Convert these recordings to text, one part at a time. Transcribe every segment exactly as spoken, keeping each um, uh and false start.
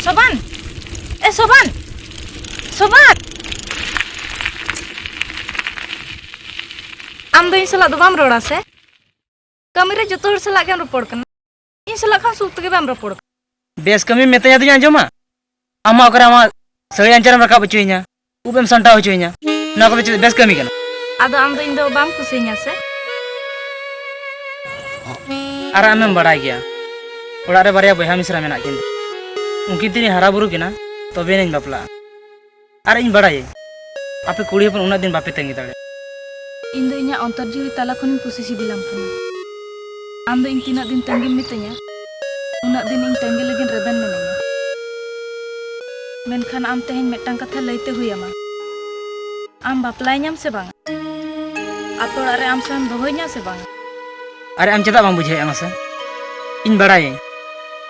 ᱥᱚᱵᱟᱱ! ᱮ ᱥᱚᱵᱟᱱ! ᱥᱚᱵᱟᱱ! ᱟᱢ ᱫᱚ ᱤᱧ ᱥᱟᱞᱟᱜ ᱫᱚ ᱵᱟᱢ ᱨᱚᱲᱟ ᱥᱮ? ᱠᱟᱹᱢᱤ ᱨᱮ ᱡᱚᱛᱚ ᱦᱚᱲ ᱥᱟᱞᱟᱜ ᱜᱮᱢ ᱨᱚᱯᱚᱲ ᱠᱟᱱᱟ, ᱤᱧ ᱥᱟᱞᱟᱜ ᱠᱷᱟᱱ ᱥᱩᱠ ᱛᱮᱜᱮ ᱵᱟᱢ ᱨᱚᱯᱚᱲ ᱠᱟᱱᱟ᱾ ᱵᱮᱥ ᱠᱟᱹᱢᱤᱢ ᱢᱮᱛᱟᱧᱟ ᱟᱫᱚᱧ ᱟᱸᱡᱚᱢᱟ? ᱟᱢᱟᱜ ᱚᱠᱟᱨᱮ ᱟᱢᱟᱜ ᱥᱟᱹᱲᱤ ᱟᱧᱪᱟᱨᱮᱢ ᱨᱟᱠᱟᱵ ᱦᱚᱪᱚᱭᱤᱧᱟ, ᱩᱵ ᱮᱢ ᱥᱟᱢᱴᱟᱣ ᱦᱚᱪᱚᱭᱤᱧᱟ, ᱱᱚᱣᱟ ᱠᱚᱫᱚ ᱪᱮᱫ ᱵᱮᱥ ᱠᱟᱹᱢᱤ ᱠᱟᱱᱟ? ᱟᱫᱚ ᱟᱢ ᱫᱚ ᱤᱧ ᱫᱚ ᱵᱟᱢ ᱠᱩᱥᱤᱭᱟᱹᱧᱟ ᱥᱮ? ᱟᱨ ᱟᱢᱮᱢ ᱵᱟᱲᱟᱭ ᱜᱮᱭᱟ, ᱚᱲᱟᱜ ᱨᱮ ᱵᱟᱨᱭᱟ ᱵᱚᱭᱦᱟ ᱢᱤᱥᱨᱟ ᱢᱮᱱᱟᱜ ᱠᱤᱱ᱾ ᱩᱱᱠᱤᱱ ᱛᱤᱱᱤᱧ ᱦᱟᱨᱟ ᱵᱩᱨᱩ ᱠᱤᱱᱟ, ᱛᱚᱵᱮᱭᱟᱱᱟᱧ ᱵᱟᱯᱞᱟᱜᱼᱟ᱾ ᱟᱨ ᱤᱧ ᱵᱟᱲᱟᱭᱟᱹᱧ, ᱟᱯᱮ ᱠᱩᱲᱤ ᱦᱚᱯᱚᱱ ᱩᱱᱟᱹᱜ ᱫᱤᱱ ᱵᱟᱯᱮ ᱛᱟᱺᱜᱤ ᱫᱟᱲᱮᱭᱟᱜᱼᱟ᱾ ᱤᱧ ᱫᱚ ᱤᱧᱟᱹᱜ ᱚᱱᱛᱚᱨ ᱡᱤᱣᱤ ᱛᱟᱞᱟ ᱠᱷᱚᱱᱤᱧ ᱠᱩᱥᱤ ᱥᱤᱵᱤᱞᱟᱢ ᱠᱟᱱᱟ᱾ ᱟᱢ ᱫᱚ ᱤᱧ ᱛᱤᱱᱟᱹᱜ ᱫᱤᱱ ᱛᱟᱺᱜᱤᱢ ᱢᱤᱛᱟᱹᱧᱟ, ᱩᱱᱟᱹᱜ ᱫᱤᱱ ᱤᱧ ᱛᱟᱺᱜᱤ ᱞᱟᱹᱜᱤᱫ ᱨᱮᱵᱮᱱ ᱢᱤᱱᱟᱹᱧᱟ᱾ ᱢᱮᱱᱠᱷᱟᱱ ᱟᱢ ᱛᱮᱦᱮᱧ ᱢᱤᱫᱴᱟᱝ ᱠᱟᱛᱷᱟ ᱞᱟᱹᱭᱛᱮ ᱦᱩᱭ ᱟᱢᱟ᱾ ᱟᱢ ᱵᱟᱯᱞᱟᱭᱤᱧᱟᱢ ᱥᱮ ᱵᱟᱝ? ᱟᱯᱮ ᱚᱲᱟᱜ ᱨᱮ ᱟᱢ ᱥᱟᱶᱮᱢ ᱫᱚᱦᱚᱭᱤᱧᱟ ᱥᱮ ᱵᱟᱝ? ᱟᱨᱮ, ᱟᱢ ᱪᱮᱫᱟᱜ ᱵᱟᱢ ᱵᱩᱡᱷᱟᱹᱣᱮᱫᱼᱟ ᱢᱟᱥᱮ? ᱤᱧ ᱵᱟᱲᱟᱭᱟᱹᱧ,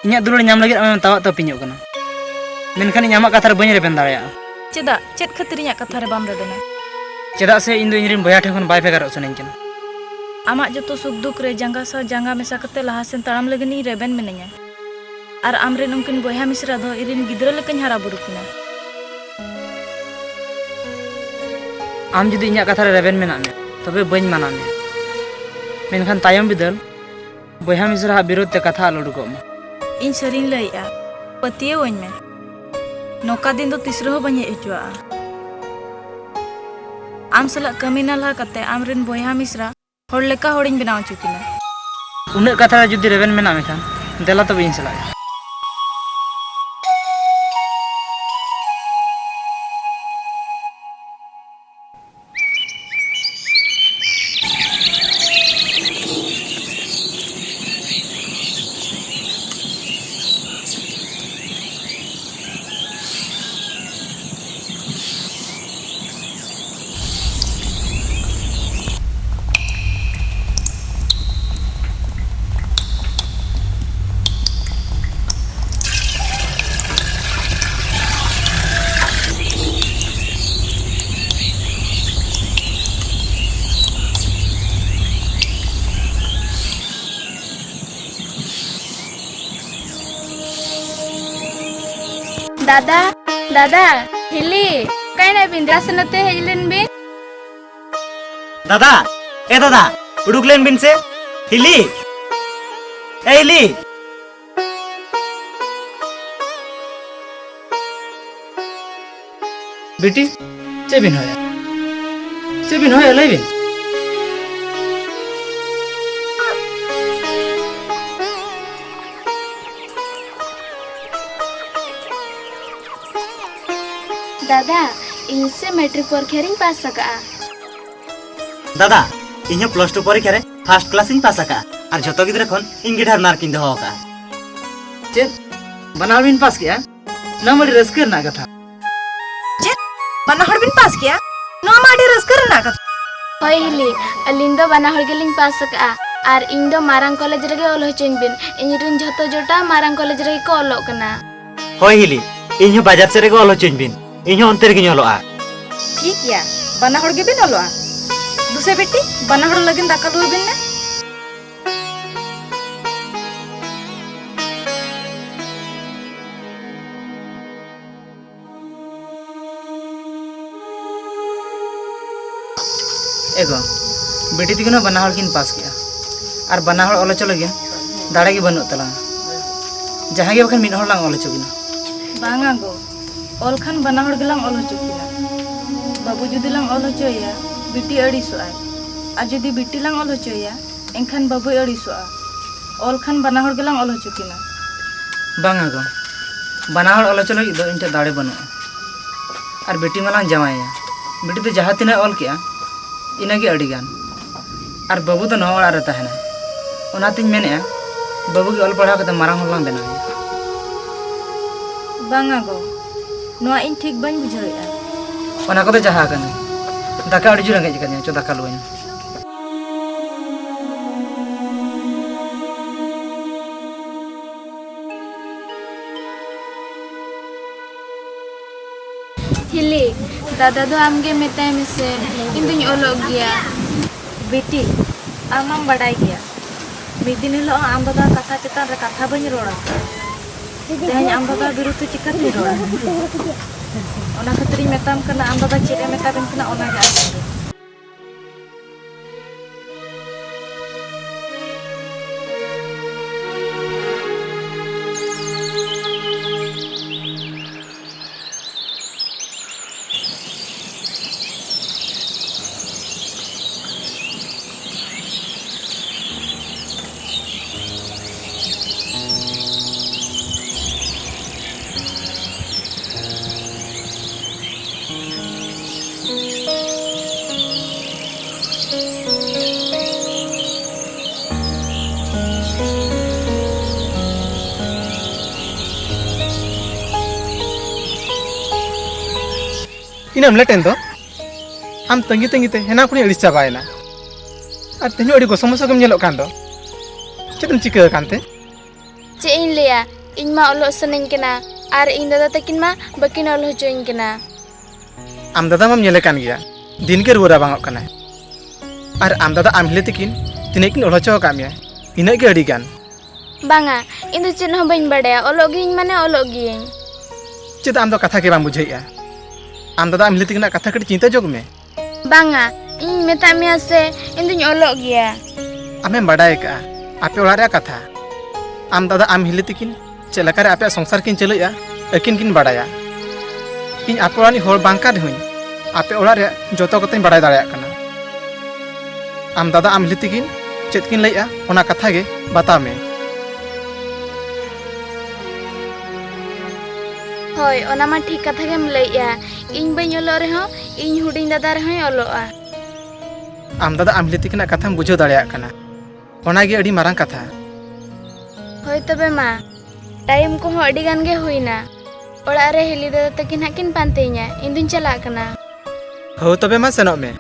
ᱤᱧᱟᱹᱜ ᱫᱩᱞᱟᱹᱲ ᱧᱟᱢ ᱞᱟᱹᱜᱤᱫ ᱟᱢᱮᱢ ᱛᱟᱣᱟᱜ ᱛᱟᱹᱯᱤᱧᱚᱜ ᱠᱟᱱᱟ, ᱢᱮᱱᱠᱷᱟᱱ ᱤᱧ ᱟᱢᱟᱜ ᱠᱟᱛᱷᱟ ᱨᱮ ᱵᱟᱹᱧ ᱨᱮᱵᱮᱱ ᱫᱟᱲᱮᱭᱟᱜᱼᱟ᱾ ᱪᱮᱫᱟᱜ? ᱪᱮᱫ ᱠᱷᱟᱹᱛᱤᱨ ᱤᱧᱟᱹᱜ ᱠᱟᱛᱷᱟ ᱨᱮ ᱵᱟᱢ ᱨᱮᱵᱮᱱᱟ? ᱪᱮᱫᱟᱜ ᱥᱮ ᱤᱧ ᱫᱚ ᱤᱧᱨᱮᱱ ᱵᱚᱭᱦᱟ ᱴᱷᱮᱱ ᱠᱷᱚᱱ ᱵᱟᱭ ᱵᱷᱮᱜᱟᱨᱚᱜ ᱥᱟᱱᱟᱧ ᱠᱟᱱᱟ᱾ ᱟᱢᱟᱜ ᱡᱚᱛᱚ ᱥᱩᱠ ᱫᱩᱠ ᱨᱮ ᱡᱟᱸᱜᱟ ᱥᱟᱶ ᱡᱟᱸᱜᱟ ᱢᱮᱥᱟ ᱠᱟᱛᱮ ᱞᱟᱦᱟ ᱥᱮᱱ ᱛᱟᱲᱟᱢ ᱞᱟᱹᱜᱤᱫ ᱤᱧ ᱨᱮᱵᱮᱱ ᱢᱤᱱᱟᱹᱧᱟ᱾ ᱟᱨ ᱟᱢᱨᱮᱱ ᱩᱱᱠᱤᱱ ᱵᱚᱭᱦᱟ ᱢᱤᱥᱨᱟ ᱫᱚ ᱤᱧᱨᱮᱱ ᱜᱤᱫᱽᱨᱟᱹ ᱞᱮᱠᱟᱧ ᱦᱟᱨᱟ ᱵᱩᱨᱩ ᱠᱤᱱᱟ᱾ ᱟᱢ ᱡᱩᱫᱤ ᱤᱧᱟᱹᱜ ᱠᱟᱛᱷᱟ ᱨᱮ ᱨᱮᱵᱮᱱ ᱢᱮᱱᱟᱜ ᱢᱮᱭᱟ, ᱛᱚᱵᱮ ᱵᱟᱹᱧ ᱢᱟᱱᱟ ᱢᱮᱭᱟ, ᱢᱮᱱᱠᱷᱟᱱ ᱛᱟᱭᱚᱢ ᱵᱤᱫᱟᱹᱞ ᱵᱚᱭᱦᱟ ᱢᱤᱥᱨᱟ ᱟᱜ ᱵᱤᱨᱳᱫᱷ ᱛᱮ ᱠᱟᱛᱷᱟ ᱟᱞᱚ ᱩᱰᱩᱠᱚᱜ ᱢᱟ᱾ ᱤᱧ ᱥᱟᱹᱨᱤᱧ ᱞᱟᱹᱭᱮᱜᱼᱟ, ᱯᱟᱹᱛᱭᱟᱹᱣᱟᱹᱧ ᱢᱮ, ᱱᱚᱝᱠᱟ ᱫᱤᱱ ᱫᱚ ᱛᱤᱥ ᱨᱮᱦᱚᱸ ᱵᱟᱹᱧ ᱦᱮᱡ ᱦᱚᱪᱚᱣᱟᱜᱼᱟ᱾ ᱟᱢ ᱥᱟᱞᱟᱜ ᱠᱟᱹᱢᱤ ᱱᱟᱞᱦᱟ ᱠᱟᱛᱮ ᱟᱢᱨᱮᱱ ᱵᱚᱭᱦᱟ ᱢᱤᱥᱨᱟ ᱦᱚᱲ ᱞᱮᱠᱟ ᱦᱚᱲᱤᱧ ᱵᱮᱱᱟᱣ ᱦᱚᱪᱚ ᱠᱤᱱᱟ᱾ ᱩᱱᱟᱹᱜ ᱠᱟᱛᱷᱟ ᱨᱮ ᱡᱩᱫᱤ ᱨᱮᱵᱮᱱ ᱢᱮᱱᱟᱜ ᱢᱮᱠᱷᱟᱱ, ᱫᱮᱞᱟ ᱛᱚᱵᱮ ᱤᱧ ᱥᱟᱞᱟᱜ ᱜᱮ᱾ ᱫᱟᱫᱟ, ᱫᱟᱫᱟ, ᱦᱤᱞᱤ, ᱚᱠᱟᱭᱮᱱᱟ ᱵᱤᱱ? ᱫᱮᱞᱟ ᱥᱮ ᱱᱚᱛᱮ ᱦᱮᱡ ᱞᱮᱱ ᱵᱤᱱ᱾ ᱫᱟᱫᱟ, ᱮ ᱫᱟᱫᱟ, ᱩᱰᱩᱠ ᱞᱮᱱ ᱵᱤᱱ ᱥᱮ᱾ ᱦᱤᱞᱤ, ᱮ ᱦᱤᱞᱤ᱾ ᱵᱤᱴᱤ, ᱪᱮᱫ ᱵᱤᱱ ᱦᱚᱭᱟ? ᱪᱮᱫ ᱵᱤᱱ ᱦᱚᱭᱟ, ᱞᱟᱹᱭ ᱵᱤᱱ? ᱫᱟᱫᱟ, ᱤᱧ ᱥᱮ ᱢᱮᱴᱨᱤᱠ ᱯᱚᱨᱤᱠᱠᱷᱟ ᱨᱤᱧ ᱯᱟᱥ ᱟᱠᱟᱜᱼᱟ᱾ ᱫᱟᱫᱟ, ᱤᱧ ᱦᱚᱸ ᱯᱞᱟᱥ ᱴᱩ ᱯᱚᱨᱤᱠᱠᱷᱟ ᱨᱮ ᱯᱷᱟᱥᱴ ᱠᱞᱟᱥ ᱤᱧ ᱯᱟᱥ ᱟᱠᱟᱜᱼᱟ ᱟᱨ ᱡᱷᱚᱛᱚ ᱜᱤᱫᱽᱨᱟᱹ ᱠᱷᱚᱱ ᱤᱧ ᱜᱮ ᱰᱷᱮᱨ ᱢᱟᱨᱠ ᱤᱧ ᱫᱚᱦᱚ ᱟᱠᱟᱜᱼᱟ᱾ ᱪᱮᱫ? ᱵᱟᱱᱟ ᱦᱚᱲ ᱵᱤᱱ ᱯᱟᱥ ᱠᱮᱜᱼᱟ? ᱱᱚᱣᱟ ᱢᱟ ᱟᱹᱰᱤ ᱨᱟᱹᱥᱠᱟᱹ ᱨᱮᱱᱟᱜ ᱠᱟᱛᱷᱟ᱾ ᱪᱮᱫ? ᱵᱟᱱᱟ ᱦᱚᱲ ᱵᱤᱱ ᱯᱟᱥ ᱠᱮᱜᱼᱟ? ᱱᱚᱣᱟ ᱢᱟ ᱟᱹᱰᱤ ᱨᱟᱹᱥᱠᱟᱹ ᱨᱮᱱᱟᱜ ᱠᱟᱛᱷᱟ᱾ ᱦᱳᱭ ᱦᱤᱞᱤ, ᱟᱹᱞᱤᱧ ᱫᱚ ᱵᱟᱱᱟ ᱦᱚᱲ ᱜᱮᱞᱤᱧ ᱯᱟᱥ ᱟᱠᱟᱜᱼᱟ᱾ ᱟᱨ ᱤᱧ ᱫᱚ ᱢᱟᱨᱟᱝ ᱠᱚᱞᱮᱡᱽ ᱨᱮᱜᱮ ᱚᱞ ᱦᱚᱪᱚᱧ ᱵᱤᱱ᱾ ᱤᱧ ᱨᱮᱱ ᱡᱷᱚᱛᱚ ᱡᱚᱴᱟᱣ ᱢᱟᱨᱟᱝ ᱠᱚᱞᱮᱡᱽ ᱨᱮᱜᱮ ᱠᱚ ᱚᱞᱚᱜ ᱠᱟᱱᱟ᱾ ᱦᱳᱭ ᱦᱤᱞᱤ, ᱤᱧ ᱦᱚᱸ ᱵᱟᱡᱟᱨ ᱥᱮᱫ ᱨᱮᱜᱮ ᱚᱞ ᱦᱚᱪᱚᱧ ᱵᱤᱱ᱾ ᱤᱧ ᱦᱚᱸ ᱚᱱᱛᱮ ᱨᱮᱜᱮᱧ ᱚᱞᱚᱜᱼᱟ᱾ ᱴᱷᱤᱠ ᱜᱮᱭᱟ, ᱵᱟᱱᱟ ᱦᱚᱲ ᱜᱮᱵᱤᱱ ᱚᱞᱚᱜᱼᱟ᱾ ᱫᱩᱥᱮ ᱵᱤᱴᱤ, ᱵᱟᱱᱟ ᱦᱚᱲ ᱞᱟᱹᱜᱤᱫ ᱫᱟᱠᱟ ᱞᱩ ᱟᱹᱵᱤᱱ ᱢᱮ᱾ ᱮ ᱜᱚ, ᱵᱤᱴᱤ ᱛᱟᱹᱠᱤᱱ ᱦᱚᱸ ᱵᱟᱱᱟ ᱦᱚᱲ ᱠᱤᱱ ᱯᱟᱥ ᱠᱮᱜᱼᱟ, ᱟᱨ ᱵᱟᱱᱟ ᱦᱚᱲ ᱚᱞ ᱦᱚᱪᱚ ᱞᱟᱹᱜᱤᱫ ᱫᱟᱲᱮ ᱜᱮ ᱵᱟᱹᱱᱩᱜ ᱛᱟᱞᱟᱝᱟ᱾ ᱡᱟᱦᱟᱸᱭ ᱜᱮ ᱵᱟᱠᱷᱟᱱ ᱢᱤᱫ ᱦᱚᱲ ᱞᱟᱝ ᱚᱞ ᱦᱚᱪᱚ ᱠᱤᱱᱟ᱾ ᱵᱟᱝᱟ ᱜᱚ, ᱚᱞ ᱠᱷᱟᱱ ᱵᱟᱱᱟ ᱦᱚᱲ ᱜᱮᱞᱟᱝ ᱚᱞ ᱦᱚᱪᱚ ᱠᱤᱱᱟ᱾ ᱵᱟᱹᱵᱩ ᱡᱩᱫᱤ ᱞᱟᱝ ᱚᱞ ᱦᱚᱪᱚᱭᱮᱭᱟ, ᱵᱤᱴᱤ ᱟᱹᱲᱤᱥᱚᱜᱼᱟᱭ, ᱟᱨ ᱡᱩᱫᱤ ᱵᱤᱴᱤ ᱞᱟᱝ ᱚᱞ ᱦᱚᱪᱚᱭᱮᱭᱟ, ᱮᱱᱠᱷᱟᱱ ᱵᱟᱹᱵᱩᱭ ᱟᱹᱲᱤᱥᱚᱜᱼᱟ᱾ ᱚᱞ ᱠᱷᱟᱱ ᱵᱟᱱᱟ ᱦᱚᱲ ᱜᱮᱞᱟᱝ ᱚᱞ ᱦᱚᱪᱚ ᱠᱤᱱᱟ᱾ ᱵᱟᱝᱟ ᱜᱚ, ᱵᱟᱱᱟ ᱦᱚᱲ ᱚᱞ ᱦᱚᱪᱚ ᱞᱟᱹᱜᱤᱫ ᱫᱚ ᱤᱧ ᱴᱷᱮᱱ ᱫᱟᱲᱮ ᱵᱟᱹᱱᱩᱜᱼᱟ᱾ ᱟᱨ ᱵᱤᱴᱤ ᱢᱟᱞᱟᱝ ᱡᱟᱶᱟᱭᱮᱭᱟ᱾ ᱵᱤᱴᱤ ᱫᱚ ᱡᱟᱦᱟᱸ ᱛᱤᱱᱟᱹᱜ ᱚᱞ ᱠᱮᱜᱼᱟ, ᱤᱱᱟᱹᱜᱮ ᱟᱹᱰᱤ ᱜᱟᱱ᱾ ᱟᱨ ᱵᱟᱹᱵᱩ ᱫᱚ ᱱᱚᱣᱟ ᱚᱲᱟᱜ ᱨᱮ ᱛᱟᱦᱮᱱᱟ᱾ ᱚᱱᱟᱛᱤᱧ ᱢᱮᱱᱮᱜᱼᱟ, ᱵᱟᱹᱵᱩ ᱜᱮ ᱚᱞ ᱯᱟᱲᱦᱟᱣ ᱠᱟᱛᱮ ᱢᱟᱨᱟᱝ ᱦᱚᱲ ᱞᱟᱝ ᱵᱮᱱᱟᱣᱮᱭᱟ᱾ ᱵᱟᱝᱟ ᱜᱚ, ᱱᱚᱣᱟ ᱤᱧ ᱴᱷᱤᱠ ᱵᱟᱹᱧ ᱵᱩᱡᱷᱟᱹᱣᱮᱜᱼᱟ᱾ ᱚᱱᱟ ᱠᱚᱫᱚ ᱡᱟᱦᱟᱸ ᱟᱠᱟᱱ ᱜᱮ᱾ ᱫᱟᱠᱟ ᱟᱹᱰᱤ ᱡᱳᱨ ᱨᱮᱸᱜᱮᱡ ᱟᱠᱟᱫᱤᱧᱟ, ᱪᱚ ᱫᱟᱠᱟ ᱞᱩᱣᱟᱹᱧ ᱢᱮ᱾ ᱦᱤᱞᱤ, ᱫᱟᱫᱟ ᱫᱚ ᱟᱢᱜᱮ ᱢᱮᱛᱟᱭ ᱢᱮᱥᱮ, ᱤᱧ ᱫᱩᱧ ᱚᱞᱚᱜ ᱜᱮᱭᱟ᱾ ᱵᱤᱴᱤ, ᱟᱢ ᱢᱟᱢ ᱵᱟᱰᱟᱭ ᱜᱮᱭᱟ, ᱢᱤᱫ ᱫᱤᱱ ᱦᱤᱞᱳᱜ ᱟᱢ ᱫᱟᱫᱟ ᱠᱟᱛᱷᱟ ᱪᱮᱛᱟᱱ ᱨᱮ ᱠᱟᱛᱷᱟ ᱵᱟᱹᱧ ᱨᱚᱲ ᱟᱠᱟᱫᱟ᱾ ᱛᱮᱦᱮᱧ ᱟᱢ ᱫᱟᱫᱟ ᱵᱤᱨᱩᱫᱷ ᱛᱮ ᱪᱤᱠᱟᱹᱛᱤᱧ ᱨᱚᱲᱟ? ᱚᱱᱟ ᱠᱷᱟᱹᱛᱤᱨᱤᱧ ᱢᱮᱛᱟᱢ ᱠᱟᱱᱟ, ᱟᱢ ᱫᱟᱫᱟ ᱪᱮᱫ ᱮ ᱢᱮᱛᱟᱵᱮᱱ ᱠᱟᱱᱟ, ᱚᱱᱟᱜᱮ ᱟᱸᱡᱚᱢ ᱵᱮᱱ᱾ ᱤᱱᱟᱹᱢ ᱞᱮᱴ ᱮᱱ ᱫᱚ? ᱟᱢ ᱛᱟᱺᱜᱤ ᱛᱟᱺᱜᱤ ᱛᱮ ᱦᱮᱱᱟᱝ ᱠᱷᱚᱱᱤᱧ ᱟᱹᱲᱤᱥ ᱪᱟᱵᱟᱭᱮᱱᱟ᱾ ᱟᱨ ᱛᱮᱦᱮᱧ ᱦᱚᱸ ᱟᱹᱰᱤ ᱜᱚᱥᱚ ᱢᱚᱥᱚ ᱜᱮᱢ ᱧᱮᱞᱚᱜ ᱠᱟᱱ ᱫᱚ᱾ ᱪᱮᱫ ᱮᱢ ᱪᱤᱠᱟᱹ ᱟᱠᱟᱱ ᱛᱮ? ᱪᱮᱫ ᱤᱧ ᱞᱟᱹᱭᱟ, ᱤᱧ ᱢᱟ ᱚᱞᱚᱜ ᱥᱟᱱᱟᱧ ᱠᱟᱱᱟ, ᱟᱨ ᱤᱧ ᱫᱟᱫᱟ ᱛᱟᱹᱠᱤᱱ ᱢᱟ ᱵᱟᱹᱠᱤᱱ ᱚᱞ ᱦᱚᱪᱚᱧ ᱠᱟᱱᱟ᱾ ᱟᱢ ᱫᱟᱫᱟ ᱢᱟᱢ ᱧᱮᱞᱮ ᱠᱟᱱ ᱜᱮᱭᱟ, ᱫᱤᱱ ᱜᱮ ᱨᱩᱣᱟᱹ ᱨᱟᱵᱟᱝᱚᱜ ᱠᱟᱱᱟᱭ᱾ ᱟᱨ ᱟᱢ ᱫᱟᱫᱟ ᱟᱢ ᱦᱤᱞᱤ ᱛᱟᱹᱠᱤᱱ ᱛᱤᱱᱟᱹᱜ ᱠᱤᱱ ᱚᱞ ᱦᱚᱪᱚ ᱟᱠᱟᱫ ᱢᱮᱭᱟ, ᱤᱱᱟᱹᱜ ᱜᱮ ᱟᱹᱰᱤ ᱜᱟᱱ᱾ ᱵᱟᱝᱟ, ᱤᱧ ᱫᱚ ᱪᱮᱫ ᱦᱚᱸ ᱵᱟᱹᱧ ᱵᱟᱰᱟᱭᱟ, ᱚᱞᱚᱜ ᱜᱤᱭᱟᱹᱧ ᱢᱟᱱᱮ ᱚᱞᱚᱜ ᱜᱤᱭᱟᱹᱧ᱾ ᱪᱮᱫ ᱟᱢ ᱫᱚ ᱠᱟᱛᱷᱟ ᱜᱮ ᱵᱟᱢ ᱵᱩᱡᱷᱟᱹᱣᱮᱫᱼᱟ? ᱟᱢ ᱫᱟᱫᱟ ᱟᱢ ᱦᱤᱞᱤ ᱛᱟᱹᱠᱤᱱᱟᱜ ᱠᱟᱛᱷᱟ ᱠᱟᱹᱴᱤᱡ ᱪᱤᱱᱛᱟᱹ ᱡᱚᱜᱽ ᱢᱮ᱾ ᱵᱟᱝᱟ, ᱤᱧ ᱢᱮᱛᱟᱫ ᱢᱮᱭᱟ ᱥᱮ, ᱤᱧ ᱫᱩᱧ ᱚᱞᱚᱜ ᱜᱮᱭᱟ᱾ ᱟᱢᱮᱢ ᱵᱟᱰᱟᱭ ᱟᱠᱟᱫᱼᱟ ᱟᱯᱮ ᱚᱲᱟᱜ ᱨᱮᱭᱟᱜ ᱠᱟᱛᱷᱟ? ᱟᱢ ᱫᱟᱫᱟ ᱟᱢ ᱦᱤᱞᱤ ᱛᱟᱹᱠᱤᱱ ᱪᱮᱫ ᱞᱮᱠᱟᱨᱮ ᱟᱯᱮᱭᱟᱜ ᱥᱚᱝᱥᱟᱨ ᱠᱤᱱ ᱪᱟᱹᱞᱩᱭᱮᱫᱼᱟ, ᱟᱹᱠᱤᱱ ᱠᱤᱱ ᱵᱟᱰᱟᱭᱟ᱾ ᱤᱧ ᱟᱯᱮ ᱚᱲᱟᱜ ᱨᱤᱱᱤᱡ ᱦᱚᱲ ᱵᱟᱝ ᱠᱟᱱ ᱨᱮᱦᱚᱸᱧ, ᱟᱯᱮ ᱚᱲᱟᱜ ᱨᱮᱭᱟᱜ ᱡᱚᱛᱚ ᱠᱟᱛᱷᱟᱧ ᱵᱟᱰᱟᱭ ᱫᱟᱲᱮᱭᱟᱜ ᱠᱟᱱᱟ᱾ ᱟᱢ ᱫᱟᱫᱟ ᱟᱢ ᱦᱤᱞᱤ ᱛᱟᱹᱠᱤᱱ ᱪᱮᱫ ᱠᱤᱱ ᱞᱟᱹᱭᱮᱫᱼᱟ, ᱚᱱᱟ ᱠᱟᱛᱷᱟ ᱜᱮ ᱵᱟᱛᱟᱣ ᱢᱮ᱾ ᱦᱳᱭ, ᱚᱱᱟ ᱢᱟ ᱴᱷᱤᱠ ᱠᱟᱛᱷᱟ ᱜᱮᱢ ᱞᱟᱹᱭᱮᱫᱼᱟ᱾ ᱤᱧ ᱵᱟᱹᱧ ᱚᱞᱚᱜ ᱨᱮᱦᱚᱸ, ᱤᱧ ᱦᱩᱰᱤᱧ ᱫᱟᱫᱟ ᱨᱮᱦᱚᱸᱭ ᱚᱞᱚᱜᱼᱟ᱾ ᱟᱢ ᱫᱟᱫᱟ ᱟᱢ ᱦᱤᱞᱤ ᱛᱟᱹᱠᱤᱱᱟᱜ ᱠᱟᱛᱷᱟᱢ ᱵᱩᱡᱷᱟᱹᱣ ᱫᱟᱲᱮᱭᱟᱜ ᱠᱟᱱᱟ, ᱚᱱᱟᱜᱮ ᱟᱹᱰᱤ ᱢᱟᱨᱟᱝ ᱠᱟᱛᱷᱟ᱾ ᱦᱳᱭ ᱛᱚᱵᱮ ᱢᱟ, ᱴᱟᱭᱤᱢ ᱠᱚᱦᱚᱸ ᱟᱹᱰᱤ ᱜᱟᱱ ᱜᱮ ᱦᱩᱭᱱᱟ᱾ ᱚᱲᱟᱜ ᱨᱮ ᱦᱤᱞᱤ ᱫᱟᱫᱟ ᱛᱟᱹᱠᱤᱱ ᱦᱟᱸᱜ ᱠᱤᱱ ᱯᱟᱱᱛᱮᱭᱤᱧᱟ, ᱤᱧ ᱫᱩᱧ ᱪᱟᱞᱟᱜ ᱠᱟᱱᱟ᱾ ᱦᱳᱭ ᱛᱚᱵᱮ ᱢᱟ, ᱥᱮᱱᱚᱜ ᱢᱮ᱾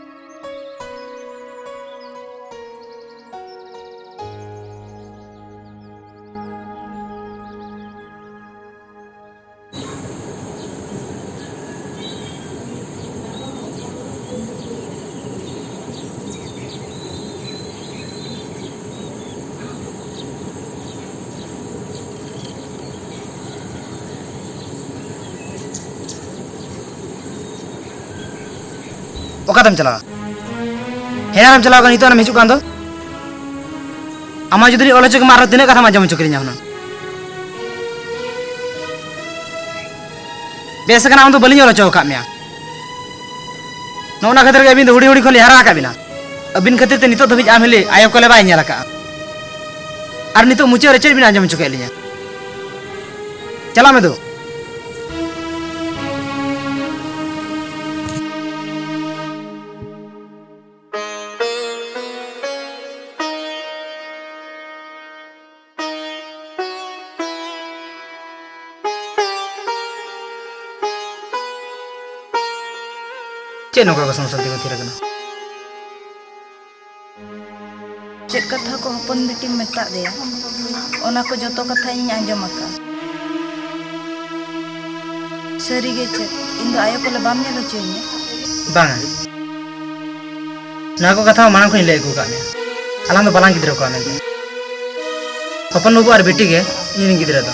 ᱚᱠᱟᱛᱮᱢ ᱪᱟᱞᱟᱣᱟ? ᱦᱮᱱᱟᱨᱮᱢ ᱪᱟᱞᱟᱣ ᱠᱟᱱᱟ, ᱱᱤᱛᱚᱜ ᱟᱢᱮᱢ ᱦᱤᱡᱩᱜ ᱠᱟᱱ ᱫᱚ? ᱟᱢᱟᱜ ᱡᱩᱫᱤ ᱚᱞ ᱦᱚᱪᱚ ᱠᱮᱢᱟ, ᱟᱨᱦᱚᱸ ᱛᱤᱱᱟᱹᱜ ᱠᱟᱛᱷᱟᱢ ᱟᱸᱡᱚᱢ ᱦᱚᱪᱚ ᱠᱤᱫᱤᱧᱟ ᱦᱩᱱᱟᱹᱝ? ᱵᱮᱥ ᱟᱠᱟᱱᱟ, ᱟᱢ ᱫᱚ ᱵᱟᱹᱞᱤᱧ ᱚᱞ ᱦᱚᱪᱚ ᱟᱠᱟᱫ ᱢᱮᱭᱟ᱾ ᱱᱚᱜᱼᱚ ᱱᱟ ᱠᱷᱟᱹᱛᱤᱨ ᱜᱮ ᱟᱹᱵᱤᱱ ᱫᱚ ᱦᱩᱰᱤᱧ ᱦᱩᱰᱤᱧ ᱠᱷᱚᱱ ᱞᱤᱧ ᱦᱟᱨᱟ ᱟᱠᱟᱫ ᱵᱤᱱᱟ᱾ ᱟᱹᱵᱤᱱ ᱠᱷᱟᱹᱛᱤᱨ ᱛᱮ ᱱᱤᱛᱚᱜ ᱫᱷᱟᱹᱵᱤᱡ ᱟᱢ ᱦᱤᱞᱤ ᱟᱭᱳ ᱠᱚᱞᱮ ᱵᱟᱭ ᱧᱮᱞ ᱟᱠᱟᱫᱼᱟ᱾ ᱟᱨ ᱱᱤᱛᱚᱜ ᱢᱩᱪᱟᱹᱫ ᱨᱮ ᱪᱮᱫ ᱵᱤᱱ ᱟᱸᱡᱚᱢ ᱦᱚᱪᱚ ᱠᱮᱫ ᱞᱤᱧᱟ? ᱪᱟᱞᱟᱜ ᱢᱮ ᱫᱩ᱾ ᱪᱮᱫ ᱱᱚᱝᱠᱟ ᱠᱚ ᱥᱟᱶ ᱥᱟᱶᱛᱮ ᱠᱚ ᱛᱷᱤᱨ ᱟᱠᱟᱱᱟ? ᱪᱮᱫ ᱠᱟᱛᱷᱟ ᱠᱚ ᱦᱚᱯᱚᱱ ᱵᱤᱴᱤᱢ ᱢᱮᱛᱟᱫ ᱫᱮᱭᱟ, ᱚᱱᱟ ᱠᱚ ᱡᱚᱛᱚ ᱠᱟᱛᱷᱟ ᱤᱧ ᱟᱸᱡᱚᱢ ᱟᱠᱟᱫ᱾ ᱥᱟᱹᱨᱤ ᱜᱮ ᱪᱮᱫ, ᱤᱧ ᱫᱚ ᱟᱭᱳ ᱠᱚᱞᱮ ᱵᱟᱢ ᱧᱮᱞ ᱦᱚᱪᱚᱧᱟ? ᱵᱟᱝᱟ, ᱱᱚᱣᱟ ᱠᱚ ᱠᱟᱛᱷᱟ ᱢᱟ ᱢᱟᱲᱟᱝ ᱠᱷᱚᱱ ᱤᱧ ᱞᱟᱹᱭ ᱟᱹᱜᱩ ᱟᱠᱟᱫ ᱢᱮᱭᱟ, ᱟᱞᱟᱝ ᱫᱚ ᱵᱟᱞᱟᱝ ᱜᱤᱫᱽᱨᱟᱹ ᱠᱚᱣᱟ ᱢᱮᱱᱛᱮ᱾ ᱦᱚᱯᱚᱱ ᱵᱟᱹᱵᱩ ᱟᱨ ᱵᱤᱴᱤ ᱜᱮ ᱤᱧ ᱨᱮᱱ ᱜᱤᱫᱽᱨᱟᱹ ᱫᱚ᱾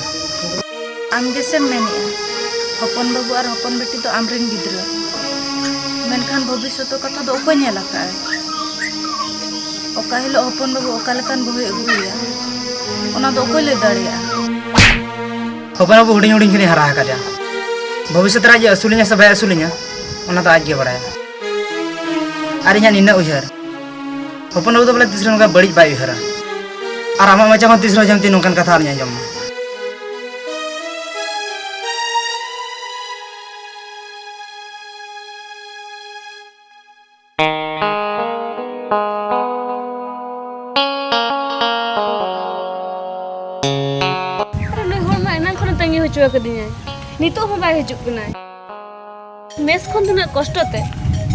ᱟᱢ ᱜᱮᱥᱮᱢ ᱢᱮᱱᱮᱜᱼᱟ, ᱦᱚᱯᱚᱱ ᱵᱟᱹᱵᱩ ᱟᱨ ᱦᱚᱯᱚᱱ ᱵᱤᱴᱤ ᱫᱚ ᱟᱢᱨᱮᱱ ᱜᱤᱫᱽᱨᱟᱹ᱾ ᱢᱮᱱᱠᱷᱟᱱ ᱵᱷᱚᱵᱤᱥᱥᱚᱛ ᱠᱟᱛᱷᱟ ᱫᱚ ᱚᱠᱚᱭ ᱧᱮᱞ ᱟᱠᱟᱫᱼᱟᱭ? ᱚᱠᱟ ᱦᱤᱞᱳᱜ ᱦᱚᱯᱚᱱ ᱵᱟᱹᱵᱩ ᱚᱠᱟ ᱞᱮᱠᱟᱱ ᱵᱟᱹᱦᱩᱭ ᱟᱹᱜᱩᱭᱟ, ᱚᱱᱟ ᱫᱚ ᱚᱠᱚᱭ ᱞᱟᱹᱭ ᱫᱟᱲᱮᱭᱟᱜᱼᱟ? ᱦᱚᱯᱚᱱ ᱵᱟᱹᱵᱩ ᱦᱩᱰᱤᱧ ᱦᱩᱰᱤᱧ ᱠᱷᱚᱱᱤᱧ ᱦᱟᱨᱟ ᱟᱠᱟᱫᱮᱭᱟ᱾ ᱵᱷᱚᱵᱤᱥᱥᱚᱛ ᱨᱮ ᱟᱡ ᱮ ᱟᱹᱥᱩᱞᱤᱧᱟ ᱥᱮ ᱵᱟᱭ ᱟᱹᱥᱩᱞᱤᱧᱟ, ᱚᱱᱟ ᱫᱚ ᱟᱡ ᱜᱮ ᱵᱟᱲᱟᱭᱟ᱾ ᱟᱨ ᱤᱧᱟᱹᱜ ᱱᱤᱱᱟᱹᱜ ᱩᱭᱦᱟᱹᱨ, ᱦᱚᱯᱚᱱ ᱵᱟᱹᱵᱩ ᱫᱚ ᱵᱚᱞᱮ ᱛᱤᱥ ᱨᱮᱦᱚᱸ ᱱᱚᱝᱠᱟ ᱵᱟᱹᱲᱤᱡ ᱵᱟᱭ ᱩᱭᱦᱟᱹᱨᱟ᱾ ᱟᱨ ᱟᱢᱟᱜ ᱢᱚᱪᱟ ᱠᱷᱚᱱ ᱛᱤᱥ ᱨᱮᱦᱚᱸ ᱡᱮᱢᱛᱤ ᱱᱚᱝᱠᱟᱱ ᱠᱟᱛᱷᱟ ᱟᱞᱚᱧ ᱟᱸᱡᱚᱢ ᱢᱟ᱾ ᱟᱨ ᱱᱩᱭ ᱦᱚᱲ ᱢᱟ ᱮᱱᱟᱝ ᱠᱷᱚᱱᱮ ᱛᱟᱺᱜᱤ ᱦᱚᱪᱚ ᱟᱠᱟᱫᱤᱧᱟᱭ, ᱱᱤᱛᱚᱜ ᱦᱚᱸ ᱵᱟᱭ ᱦᱤᱡᱩᱜ ᱠᱟᱱᱟᱭ᱾ ᱢᱮᱥ ᱠᱷᱚᱱ ᱛᱤᱱᱟᱹᱜ ᱠᱚᱥᱴᱚ ᱛᱮ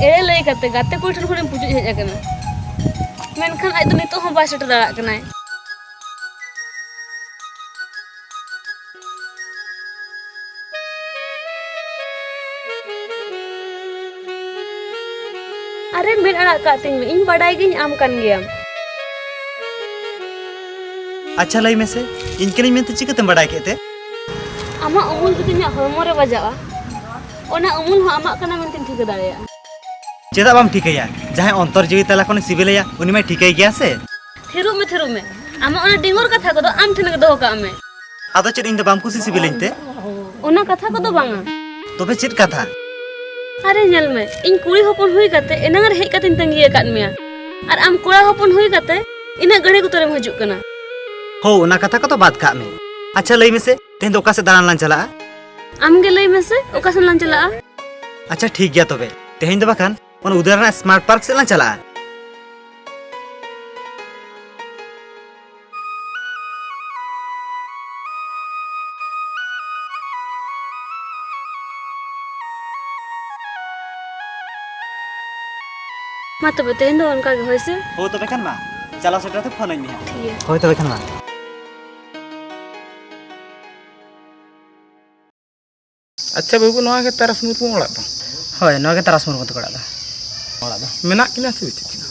ᱮᱲᱮ ᱞᱟᱹᱭ ᱠᱟᱛᱮ ᱜᱟᱛᱮ ᱠᱩᱲᱤ ᱴᱷᱮᱱ ᱠᱷᱚᱱᱤᱧ ᱯᱩᱪᱩᱡ ᱦᱮᱡ ᱟᱠᱟᱱᱟ, ᱢᱮᱱᱠᱷᱟᱱ ᱟᱡ ᱫᱚ ᱱᱤᱛᱚᱜ ᱦᱚᱸ ᱵᱟᱭ ᱥᱮᱴᱮᱨ ᱫᱟᱲᱮᱭᱟᱜ ᱠᱟᱱᱟᱭ᱾ ᱟᱨᱮ ᱢᱮᱫ ᱟᱲᱟᱜ ᱠᱟᱜ ᱛᱤᱧ ᱢᱮ, ᱤᱧ ᱵᱟᱰᱟᱭ ᱜᱤᱧ ᱟᱢ ᱠᱟᱱ ᱜᱮᱭᱟᱢ᱾ ᱟᱪᱪᱷᱟ, ᱞᱟᱹᱭ ᱢᱮᱥᱮ, ᱤᱧ ᱠᱟᱹᱱᱟᱹᱧ ᱢᱮᱱᱛᱮ ᱪᱤᱠᱟᱹᱛᱮᱢ ᱵᱟᱰᱟᱭ ᱠᱮᱫ ᱛᱮ? ᱟᱢᱟᱜ ᱩᱢᱩᱞ ᱡᱩᱫᱤ ᱤᱧᱟᱹᱜ ᱦᱚᱲᱢᱚ ᱨᱮ ᱵᱟᱡᱟᱜᱼᱟ, ᱚᱱᱟ ᱩᱢᱩᱞ ᱦᱚᱸ ᱟᱢᱟᱜ ᱠᱟᱱᱟ ᱢᱮᱱᱛᱮᱧ ᱴᱷᱤᱠᱟᱹ ᱫᱟᱲᱮᱭᱟᱜᱼᱟ᱾ ᱪᱮᱫᱟᱜ ᱵᱟᱢ ᱴᱷᱤᱠᱟᱹᱭᱟ? ᱡᱟᱦᱟᱸᱭ ᱚᱱᱛᱚᱨ ᱡᱤᱣᱤ ᱛᱟᱞᱟ ᱠᱷᱚᱱᱮ ᱥᱤᱵᱤᱞᱟᱭᱟ, ᱩᱱᱤ ᱢᱟᱭ ᱴᱷᱤᱠᱟᱹᱭ ᱜᱮᱭᱟ ᱥᱮ᱾ ᱛᱷᱤᱨᱚᱜ ᱢᱮ, ᱛᱷᱤᱨᱚᱜ ᱢᱮ᱾ ᱟᱢᱟᱜ ᱚᱱᱟ ᱰᱤᱝᱜᱚᱨ ᱠᱟᱛᱷᱟ ᱠᱚᱫᱚ ᱟᱢ ᱴᱷᱮᱱ ᱜᱮ ᱫᱚᱦᱚ ᱠᱟᱜ ᱢᱮ᱾ ᱟᱫᱚ ᱪᱮᱫ, ᱤᱧ ᱫᱚ ᱵᱟᱢ ᱠᱩᱥᱤ ᱥᱤᱵᱤᱞᱤᱧ ᱛᱮ? ᱚᱱᱟ ᱠᱟᱛᱷᱟ ᱠᱚᱫᱚ ᱵᱟᱝᱟ᱾ ᱛᱚᱵᱮ ᱪᱮᱫ ᱠᱟᱛᱷᱟ? ᱟᱨᱮ ᱧᱮᱞ ᱢᱮ, ᱤᱧ ᱠᱩᱲᱤ ᱦᱚᱯᱚᱱ ᱦᱩᱭ ᱠᱟᱛᱮ ᱮᱱᱟᱝ ᱨᱮ ᱦᱮᱡ ᱠᱟᱛᱮᱧ ᱛᱟᱺᱜᱤ ᱟᱠᱟᱫ ᱢᱮᱭᱟ, ᱟᱨ ᱟᱢ ᱠᱚᱲᱟ ᱦᱚᱯᱚᱱ ᱦᱩᱭ ᱠᱟᱛᱮ ᱤᱱᱟᱹᱜ ᱜᱷᱟᱹᱲᱤ ᱠᱚᱛᱮᱢ ᱦᱤᱡᱩᱜ ᱠᱟᱱᱟ᱾ ᱦᱳ, ᱚᱱᱟ ᱠᱟᱛᱷᱟ ᱠᱚᱫᱚ ᱵᱟᱫ ᱠᱟᱜ ᱢᱮ᱾ ᱟᱪᱪᱷᱟ, ᱞᱟᱹᱭ ᱢᱮᱥᱮ, ᱛᱮᱦᱮᱧ ᱫᱚ ᱚᱠᱟ ᱥᱮᱫ ᱫᱟᱬᱟᱱ ᱞᱟᱝ ᱪᱟᱞᱟᱜᱼᱟ? ᱟᱢ ᱜᱮ ᱞᱟᱹᱭ ᱢᱮᱥᱮ, ᱚᱠᱟ ᱥᱮᱫ ᱞᱟᱝ ᱪᱟᱞᱟᱜᱼᱟ? ᱟᱪᱪᱷᱟ, ᱴᱷᱤᱠ ᱜᱮᱭᱟ ᱛᱚᱵᱮ᱾ ᱛᱮᱦᱮᱧ ᱫᱚ ᱵᱟᱠᱷᱟᱱ ᱚᱱᱟ ᱩᱫᱟᱹᱨ ᱨᱮᱱᱟᱜ ᱥᱢᱟᱨᱴ ᱯᱟᱨᱠ ᱥᱮᱫ ᱞᱟᱝ ᱪᱟᱞᱟᱜᱼᱟ᱾ ᱢᱟ ᱛᱚᱵᱮ, ᱛᱮᱦᱮᱧ ᱫᱚ ᱚᱱᱠᱟ ᱜᱮ, ᱦᱳᱭ ᱥᱮ? ᱦᱳ, ᱛᱚᱵᱮ ᱠᱷᱟᱱ ᱢᱟ, ᱪᱟᱞᱟᱣ ᱥᱮᱴᱮᱨ ᱛᱮ ᱯᱷᱳᱱ ᱟᱹᱧ ᱢᱮ ᱦᱟᱸᱜ᱾ ᱴᱷᱤᱠ ᱜᱮᱭᱟ᱾ ᱦᱳᱭ, ᱛᱚᱵᱮ ᱠᱷᱟᱱ ᱢᱟ᱾ ᱟᱪᱪᱷᱟ ᱵᱟᱹᱵᱩ, ᱱᱚᱣᱟ ᱜᱮ ᱛᱟᱨᱟᱥ ᱢᱩᱨᱢᱩ ᱚᱲᱟᱜ ᱫᱚ? ᱦᱳᱭ, ᱱᱚᱣᱟ ᱜᱮ ᱛᱟᱨᱟᱥ ᱢᱩᱨᱢᱩ ᱛᱟᱠᱚ ᱚᱲᱟᱜ ᱫᱚ᱾ ᱚᱲᱟᱜ ᱫᱚ? ᱢᱮᱱᱟᱜ ᱠᱤᱱᱟ ᱥᱮ ᱵᱟᱹᱪᱩᱜ ᱠᱤᱱᱟ?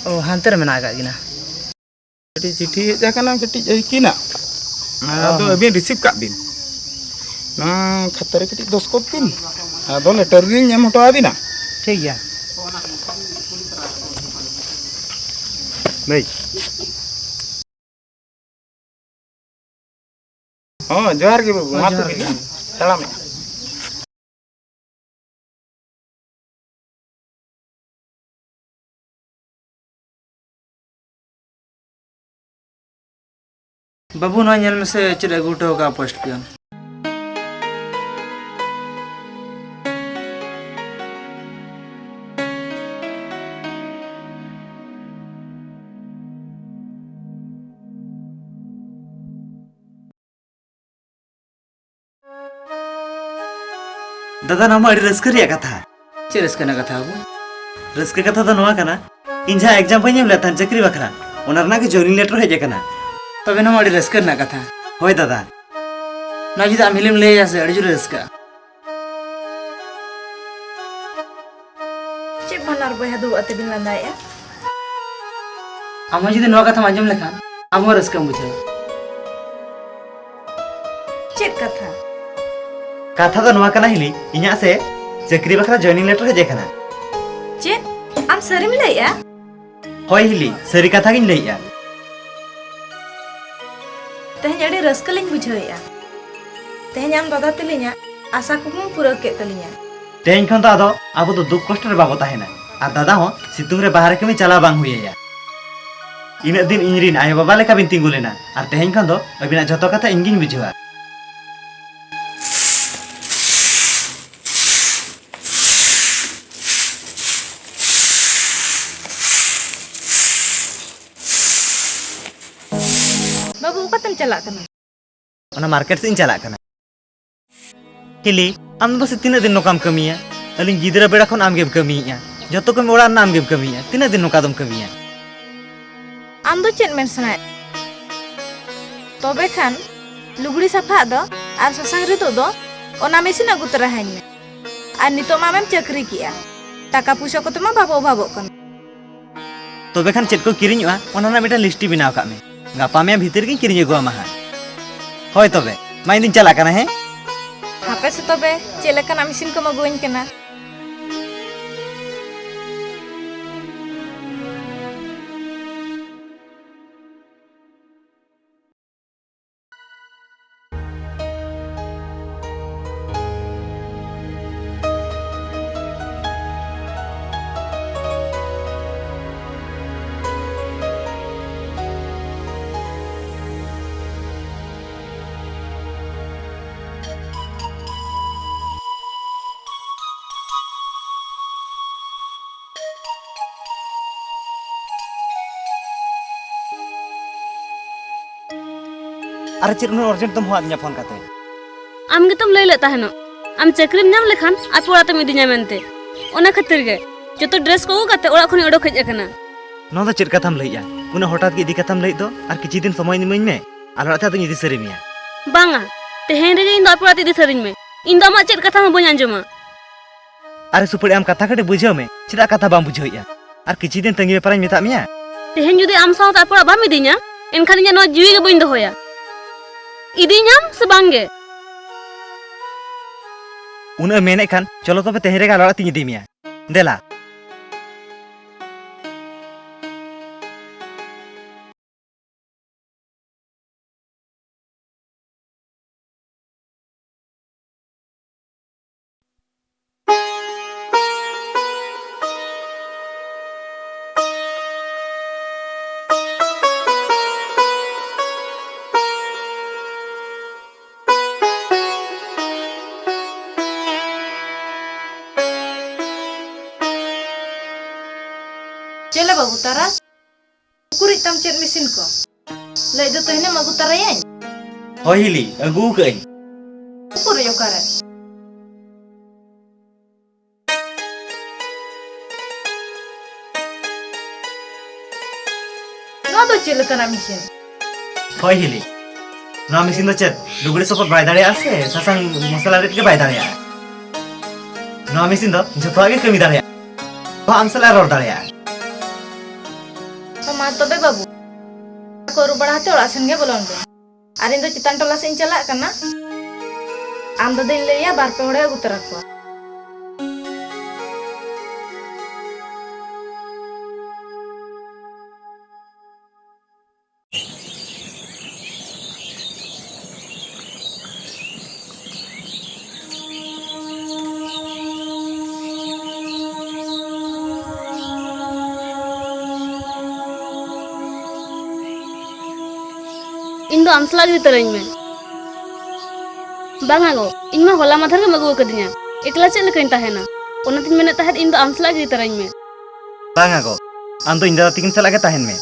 ᱚ, ᱦᱟᱱᱛᱮ ᱨᱮ ᱢᱮᱱᱟᱜ ᱟᱠᱟᱫ ᱠᱤᱱᱟ᱾ ᱠᱟᱹᱴᱤᱡ ᱪᱤᱴᱷᱤ ᱦᱮᱡ ᱟᱠᱟᱱᱟ, ᱠᱟᱹᱴᱤᱡ ᱟᱹᱭᱠᱤᱱᱟᱜ᱾ ᱟᱫᱚ ᱦᱚᱸ᱾ ᱟᱹᱵᱤᱱ ᱨᱤᱥᱤᱵᱷ ᱠᱟᱜ ᱵᱤᱱ᱾ ᱱᱚᱣᱟ ᱠᱷᱟᱛᱟ ᱨᱮ ᱠᱟᱹᱴᱤᱡ ᱫᱚᱥᱠᱚᱛ ᱵᱤᱱ᱾ ᱟᱫᱚ ᱞᱮᱴᱟᱨ ᱞᱤᱧ ᱮᱢ ᱦᱚᱴᱚ ᱟᱹᱵᱤᱱᱟ᱾ ᱴᱷᱤᱠ ᱜᱮᱭᱟ᱾ ᱞᱟᱹᱭ᱾ ᱦᱚᱸ, ᱡᱚᱦᱟᱨ ᱜᱮ ᱵᱟᱹᱵᱩ, ᱦᱚᱸ, ᱢᱟ ᱡᱚᱦᱟᱨ ᱛᱚᱵᱮ, ᱜᱮ᱾ ᱛᱟᱲᱟᱢᱮᱜᱼᱟ᱾ ᱵᱟᱹᱵᱩ, ᱱᱚᱣᱟ ᱧᱮᱞ ᱢᱮᱥᱮ, ᱪᱮᱫ ᱮ ᱟᱹᱜᱩ ᱦᱚᱴᱚ ᱟᱠᱟᱫᱼᱟ ᱯᱳᱥᱴ ᱯᱤᱭᱚᱱ᱾ ᱫᱟᱫᱟ, ᱱᱚᱣᱟ ᱢᱟ ᱟᱹᱰᱤ ᱨᱟᱹᱥᱠᱟᱹ ᱨᱮᱭᱟᱜ ᱠᱟᱛᱷᱟ᱾ ᱪᱮᱫ ᱨᱟᱹᱥᱠᱟᱹ ᱨᱮᱱᱟᱜ ᱠᱟᱛᱷᱟ ᱵᱟᱹᱵᱩ? ᱨᱟᱹᱥᱠᱟᱹ ᱠᱟᱛᱷᱟ ᱫᱚ ᱱᱚᱣᱟ ᱠᱟᱱᱟ, ᱤᱧ ᱡᱟᱦᱟᱸ ᱮᱠᱡᱟᱢ ᱵᱟᱹᱧ ᱮᱢ ᱞᱮᱫ ᱛᱟᱦᱮᱸᱫ ᱪᱟᱹᱠᱨᱤ ᱵᱟᱠᱷᱨᱟ, ᱚᱱᱟ ᱨᱮᱱᱟᱜ ᱜᱮ ᱡᱚᱭᱱᱤᱝ ᱞᱮᱴᱟᱨ ᱦᱮᱡ ᱟᱠᱟᱱᱟ᱾ ᱛᱚᱵᱮ ᱱᱚᱣᱟ ᱢᱟ ᱟᱹᱰᱤ ᱨᱟᱹᱥᱠᱟᱹ ᱨᱮᱱᱟᱜ ᱠᱟᱛᱷᱟ᱾ ᱦᱳᱭ ᱫᱟᱫᱟ᱾ ᱱᱚᱣᱟ ᱡᱩᱫᱤ ᱟᱢ ᱦᱤᱞᱤᱢ ᱞᱟᱹᱭᱟ ᱥᱮ, ᱟᱹᱰᱤ ᱡᱳᱨᱮ ᱨᱟᱹᱥᱠᱟᱹᱜᱼᱟ᱾ ᱪᱮᱫ ᱵᱟᱱᱟᱨ ᱵᱚᱭᱦᱟ ᱫᱩᱲᱩᱵ ᱟᱛᱮ ᱵᱤᱱ ᱞᱟᱸᱫᱟᱭᱮᱫᱼᱟ? ᱟᱢ ᱦᱚᱸ ᱡᱩᱫᱤ ᱱᱚᱣᱟ ᱠᱟᱛᱷᱟᱢ ᱟᱸᱡᱚᱢ ᱞᱮᱠᱷᱟᱱ, ᱟᱢ ᱦᱚᱸ ᱨᱟᱹᱥᱠᱟᱹᱢ ᱵᱩᱡᱷᱟᱹᱣᱟ᱾ ᱪᱮᱫ ᱠᱟᱛᱷᱟ? ᱠᱟᱛᱷᱟ ᱫᱚ ᱱᱚᱣᱟ ᱠᱟᱱᱟ ᱦᱤᱞᱤ, ᱤᱧᱟᱹᱜ ᱥᱮ ᱪᱟᱹᱠᱨᱤ ᱵᱟᱠᱷᱨᱟ ᱡᱚᱭᱱᱤᱝ ᱞᱮᱴᱟᱨ ᱦᱮᱡ ᱟᱠᱟᱱᱟ᱾ ᱪᱮᱫ? ᱟᱢ ᱥᱟᱹᱨᱤᱢ ᱞᱟᱹᱭᱮᱜᱼᱟ? ᱦᱳᱭ ᱦᱤᱞᱤ, ᱥᱟᱹᱨᱤ ᱠᱟᱛᱷᱟ ᱜᱤᱧ ᱞᱟᱹᱭᱮᱜᱼᱟ᱾ ᱛᱮᱦᱮᱧ ᱟᱹᱰᱤ ᱨᱟᱹᱥᱠᱟᱹ ᱞᱤᱧ ᱵᱩᱡᱷᱟᱹᱣᱮᱜᱼᱟ᱾ ᱛᱮᱦᱮᱧ ᱟᱢ ᱫᱟᱫᱟ ᱛᱟᱹᱞᱤᱧᱟᱜ ᱟᱥᱟ ᱠᱩᱠᱢᱩᱢ ᱯᱩᱨᱟᱹᱣ ᱠᱮᱫ ᱛᱟᱹᱞᱤᱧᱟ᱾ ᱛᱮᱦᱮᱧ ᱠᱷᱚᱱ ᱫᱚ ᱟᱫᱚ ᱟᱵᱚ ᱫᱚ ᱫᱩᱠ ᱠᱚᱥᱴᱚ ᱨᱮ ᱵᱟᱵᱚ ᱛᱟᱦᱮᱱᱟ᱾ ᱟᱨ ᱫᱟᱫᱟ ᱦᱚᱸ ᱥᱤᱛᱩᱝ ᱨᱮ ᱵᱟᱦᱨᱮ ᱠᱟᱹᱢᱤ ᱪᱟᱞᱟᱣ ᱵᱟᱝ ᱦᱩᱭ ᱟᱭᱟ᱾ ᱤᱱᱟᱹᱜ ᱫᱤᱱ ᱤᱧ ᱨᱤᱱ ᱟᱭᱳ ᱵᱟᱵᱟ ᱞᱮᱠᱟ ᱵᱤᱱ ᱛᱤᱸᱜᱩ ᱞᱮᱱᱟ, ᱟᱨ ᱛᱮᱦᱮᱧ ᱠᱷᱚᱱ ᱫᱚ ᱟᱹᱵᱤᱱᱟᱜ ᱡᱷᱚᱛᱚ ᱠᱟᱛᱷᱟ ᱤᱧ ᱜᱤᱧ ᱵᱩᱡᱷᱟᱹᱣᱟ᱾ ᱵᱟᱹᱵᱩ, ᱚᱠᱟᱛᱮᱢ ᱪᱟᱞᱟᱜ ᱠᱟᱱᱟ? ᱚᱱᱟ ᱢᱟᱨᱠᱮᱴ ᱥᱮᱫ ᱤᱧ ᱪᱟᱞᱟᱜ ᱠᱟᱱᱟ᱾ ᱦᱤᱞᱤ, ᱟᱢ ᱫᱚ ᱥᱮ ᱛᱤᱱᱟᱹᱜ ᱫᱤᱱ ᱱᱚᱝᱠᱟᱢ ᱠᱟᱹᱢᱤᱭᱟ? ᱟᱹᱞᱤᱧ ᱜᱤᱫᱽᱨᱟᱹ ᱵᱮᱲᱟ ᱠᱷᱚᱱ ᱟᱢ ᱜᱮᱢ ᱠᱟᱹᱢᱤᱭᱮᱫᱼᱟ, ᱡᱚᱛᱚ ᱠᱟᱹᱢᱤ ᱚᱲᱟᱜ ᱨᱮᱱᱟᱜ ᱟᱢ ᱜᱮᱢ ᱠᱟᱹᱢᱤᱭᱮᱫᱼᱟ, ᱛᱤᱱᱟᱹᱜ ᱫᱤᱱ ᱱᱚᱝᱠᱟ ᱫᱚᱢ ᱠᱟᱹᱢᱤᱭᱟ? ᱟᱢ ᱫᱚ ᱪᱮᱫ ᱢᱮᱱ ᱥᱟᱱᱟᱭᱮᱫ? ᱛᱚᱵᱮ ᱠᱷᱟᱱ ᱞᱩᱜᱽᱲᱤ ᱥᱟᱯᱷᱟᱜ ᱫᱚ ᱟᱨ ᱥᱟᱥᱟᱝ ᱨᱤᱫᱚᱜ ᱫᱚ ᱚᱱᱟ ᱢᱮᱥᱤᱱ ᱟᱹᱜᱩ ᱛᱚᱨᱟᱭᱟᱹᱧ ᱢᱮ᱾ ᱟᱨ ᱱᱤᱛᱚᱜ ᱢᱟ ᱟᱢᱮᱢ ᱪᱟᱹᱠᱨᱤ ᱠᱮᱜᱼᱟ, ᱴᱟᱠᱟ ᱯᱩᱭᱥᱟᱹ ᱠᱚᱛᱮ ᱢᱟ ᱵᱟᱵᱚ ᱚᱵᱷᱟᱵᱚᱜ ᱠᱟᱱᱟ᱾ ᱛᱚᱵᱮ ᱠᱷᱟᱱ ᱪᱮᱫ ᱠᱚ ᱠᱤᱨᱤᱧᱚᱜᱼᱟ, ᱚᱱᱟ ᱨᱮᱱᱟᱜ ᱢᱤᱫᱴᱟᱝ ᱞᱤᱥᱴ ᱵᱮᱱᱟᱣ ᱠᱟᱜ ᱢᱮ᱾ ᱜᱟᱯᱟ ᱢᱮᱭᱟᱝ ᱵᱷᱤᱛᱤᱨ ᱨᱮᱜᱤᱧ ᱠᱤᱨᱤᱧ ᱟᱹᱜᱩᱣᱟᱢᱟ ᱦᱟᱸᱜ᱾ ᱦᱳᱭ ᱛᱚᱵᱮ, ᱢᱟ ᱤᱧ ᱫᱩᱧ ᱪᱟᱞᱟᱜ ᱠᱟᱱᱟ, ᱦᱮᱸ? ᱦᱟᱯᱮ ᱥᱮ ᱛᱚᱵᱮ, ᱪᱮᱫ ᱞᱮᱠᱟᱱᱟᱜ ᱢᱮᱥᱤᱱ ᱠᱚᱢ ᱟᱹᱜᱩᱣᱟᱹᱧ ᱠᱟᱱᱟ? ᱟᱨ ᱪᱮᱫ ᱩᱱᱟᱹᱜ ᱟᱨᱡᱮᱱᱴ ᱛᱮᱢ ᱦᱚᱦᱚᱣᱟᱫᱤᱧᱟ ᱯᱷᱳᱱ ᱠᱟᱛᱮ? ᱟᱢ ᱜᱮᱛᱚᱢ ᱞᱟᱹᱭ ᱞᱮᱫ ᱛᱟᱦᱮᱱᱚᱜ, ᱟᱢ ᱪᱟᱹᱠᱨᱤᱢ ᱧᱟᱢ ᱞᱮᱠᱷᱟᱱ ᱟᱯᱮ ᱚᱲᱟᱜ ᱛᱮᱢ ᱤᱫᱤᱧᱟ ᱢᱮᱱᱛᱮ᱾ ᱚᱱᱟ ᱠᱷᱟᱹᱛᱤᱨ ᱜᱮ ᱡᱚᱛᱚ ᱰᱨᱮᱥ ᱠᱚ ᱟᱹᱜᱩ ᱠᱟᱛᱮ ᱚᱲᱟᱜ ᱠᱷᱚᱱᱤᱧ ᱚᱰᱚᱠ ᱦᱮᱡ ᱟᱠᱟᱱᱟ᱾ ᱱᱚᱣᱟ ᱫᱚ ᱪᱮᱫ ᱠᱟᱛᱷᱟᱢ ᱞᱟᱹᱭᱮᱜᱼᱟ? ᱩᱱᱟᱹᱜ ᱦᱚᱴᱟᱛ ᱜᱮ ᱤᱫᱤ ᱠᱟᱛᱷᱟᱢ ᱞᱟᱹᱭᱮᱫ ᱫᱚ? ᱟᱨ ᱠᱤᱪᱷᱩ ᱫᱤᱱ ᱥᱚᱢᱚᱭ ᱤᱢᱟᱹᱧ ᱢᱮ, ᱟᱞᱮ ᱚᱲᱟᱜ ᱛᱮ ᱟᱫᱚᱧ ᱤᱫᱤ ᱥᱟᱹᱨᱤ ᱢᱮᱭᱟ᱾ ᱵᱟᱝᱟ, ᱛᱮᱦᱮᱧ ᱨᱮᱜᱮ ᱤᱧ ᱫᱚ ᱟᱯᱮ ᱚᱲᱟᱜ ᱛᱮ ᱤᱫᱤ ᱥᱟᱹᱨᱤᱧ ᱢᱮ᱾ ᱤᱧ ᱫᱚ ᱟᱢᱟᱜ ᱪᱮᱫ ᱠᱟᱛᱷᱟ ᱦᱚᱸ ᱵᱟᱹᱧ ᱟᱸᱡᱚᱢᱟ᱾ ᱟᱨᱮ ᱥᱩᱯᱟᱹᱲᱤ, ᱟᱢ ᱠᱟᱛᱷᱟ ᱠᱟᱹᱴᱤᱡ ᱵᱩᱡᱷᱟᱹᱣ ᱢᱮ, ᱪᱮᱫᱟᱜ ᱠᱟᱛᱷᱟ ᱵᱟᱢ ᱵᱩᱡᱷᱟᱹᱣᱮᱫᱼᱟ? ᱟᱨ ᱠᱤᱪᱷᱩ ᱫᱤᱱ ᱛᱟᱺᱜᱤ ᱵᱮᱯᱟᱨᱤᱧ ᱢᱮᱛᱟᱫ ᱢᱮᱭᱟ᱾ ᱛᱮᱦᱮᱧ ᱡᱩᱫᱤ ᱟᱢ ᱥᱟᱶᱛᱮ ᱟᱯᱮ ᱚᱲᱟᱜ ᱵᱟᱢ ᱤᱫᱤᱧᱟ, ᱮᱱᱠᱷᱟᱱ ᱤᱧᱟᱹᱜ ᱱᱚᱣᱟ ᱡᱤᱣᱤ ᱜᱮ ᱵᱟᱹᱧ ᱫᱚᱦᱚᱭᱟ᱾ ᱤᱫᱤᱧᱟᱢ ᱥᱮ ᱵᱟᱝ ᱜᱮ? ᱩᱱᱟᱹᱜ ᱮᱢ ᱢᱮᱱᱮᱫ ᱠᱷᱟᱱ, ᱪᱚᱞᱚ ᱛᱚᱵᱮ ᱛᱮᱦᱮᱧ ᱨᱮᱜᱮ ᱟᱞᱮ ᱚᱲᱟᱜ ᱛᱤᱧ ᱤᱫᱤ ᱢᱮᱭᱟ᱾ ᱫᱮᱞᱟ᱾ ᱵᱟᱹᱵᱩ ᱛᱟᱨᱟᱥ, ᱩᱠᱩᱨᱤᱡ ᱛᱟᱢ ᱪᱮᱫ ᱢᱮᱥᱤᱱ ᱠᱚ? ᱞᱟᱹᱭ ᱫᱚ ᱛᱟᱦᱮᱱᱮᱢ ᱟᱹᱜᱩ ᱛᱟᱨᱟᱭᱟᱹᱧ᱾ ᱦᱳᱭ ᱦᱤᱞᱤ, ᱟᱹᱜᱩ ᱠᱟᱹᱜ ᱟᱹᱧ᱾ ᱩᱠᱩᱨᱤᱡ ᱚᱠᱟᱨᱮ? ᱱᱚᱣᱟ ᱫᱚ ᱪᱮᱫ ᱞᱮᱠᱟᱱᱟᱜ ᱢᱮᱥᱤᱱ? ᱦᱳᱭ ᱦᱤᱞᱤ, ᱱᱚᱣᱟ ᱢᱮᱥᱤᱱ ᱫᱚ ᱪᱮᱫ ᱞᱩᱜᱽᱲᱤ ᱥᱚᱠᱚᱛ ᱵᱟᱭ ᱫᱟᱲᱮᱭᱟᱜᱼᱟ ᱥᱮ ᱥᱟᱥᱟᱝ ᱢᱚᱥᱞᱟ ᱨᱤᱫ ᱜᱮ ᱵᱟᱭ ᱫᱟᱲᱮᱭᱟᱜᱼᱟ? ᱱᱚᱣᱟ ᱢᱮᱥᱤᱱ ᱫᱚ ᱡᱷᱚᱛᱚᱣᱟᱜ ᱜᱮ ᱠᱟᱹᱢᱤ ᱫᱟᱲᱮᱭᱟᱜᱼᱟ᱾ ᱟᱢ ᱥᱟᱞᱟᱜ ᱨᱚᱲ ᱫᱟᱲᱮᱭᱟᱜᱼᱟ᱾ ᱢᱟ ᱛᱚᱵᱮ ᱵᱟᱹᱵᱩ, ᱠᱚ ᱟᱹᱨᱩᱵ ᱵᱟᱲᱟ ᱠᱟᱛᱮ ᱚᱲᱟᱜ ᱥᱮᱱ ᱜᱮ ᱵᱚᱞᱚᱱ ᱵᱮᱱ᱾ ᱟᱨ ᱤᱧ ᱫᱚ ᱪᱮᱛᱟᱱ ᱴᱚᱞᱟ ᱥᱮᱫ ᱤᱧ ᱪᱟᱞᱟᱜ ᱠᱟᱱᱟ᱾ ᱟᱢ ᱫᱟᱫᱟᱧ ᱞᱟᱹᱭᱟ ᱵᱟᱨ ᱯᱮ ᱦᱚᱲᱮ ᱟᱹᱜᱩ ᱛᱚᱨᱟ ᱠᱚᱣᱟ᱾ ᱤᱧ ᱫᱚ ᱟᱢ ᱥᱟᱞᱟᱜ ᱜᱮ ᱤᱫᱤ ᱛᱟᱨᱟᱧ ᱢᱮ᱾ ᱵᱟᱝᱟ ᱜᱚ, ᱤᱧ ᱢᱟ ᱦᱚᱞᱟ ᱢᱟᱫᱷᱮᱨ ᱜᱮᱢ ᱟᱹᱜᱩ ᱟᱠᱟᱫᱤᱧᱟ᱾ ᱮᱠᱞᱟ ᱪᱮᱫ ᱞᱮᱠᱟᱧ ᱛᱟᱦᱮᱱᱟ? ᱚᱱᱟᱛᱤᱧ ᱢᱮᱱᱮᱫ ᱛᱟᱦᱮᱸᱫ, ᱤᱧ ᱫᱚ ᱟᱢ ᱥᱟᱞᱟᱜ ᱜᱮ ᱤᱫᱤ ᱛᱟᱨᱟᱧ ᱢᱮ᱾ ᱵᱟᱝᱟ ᱜᱚ, ᱟᱢ ᱫᱚ ᱤᱧ ᱫᱟᱫᱟ ᱛᱟᱹᱠᱤᱱ ᱥᱟᱞᱟᱜ ᱜᱮ ᱛᱟᱦᱮᱱ ᱢᱮ᱾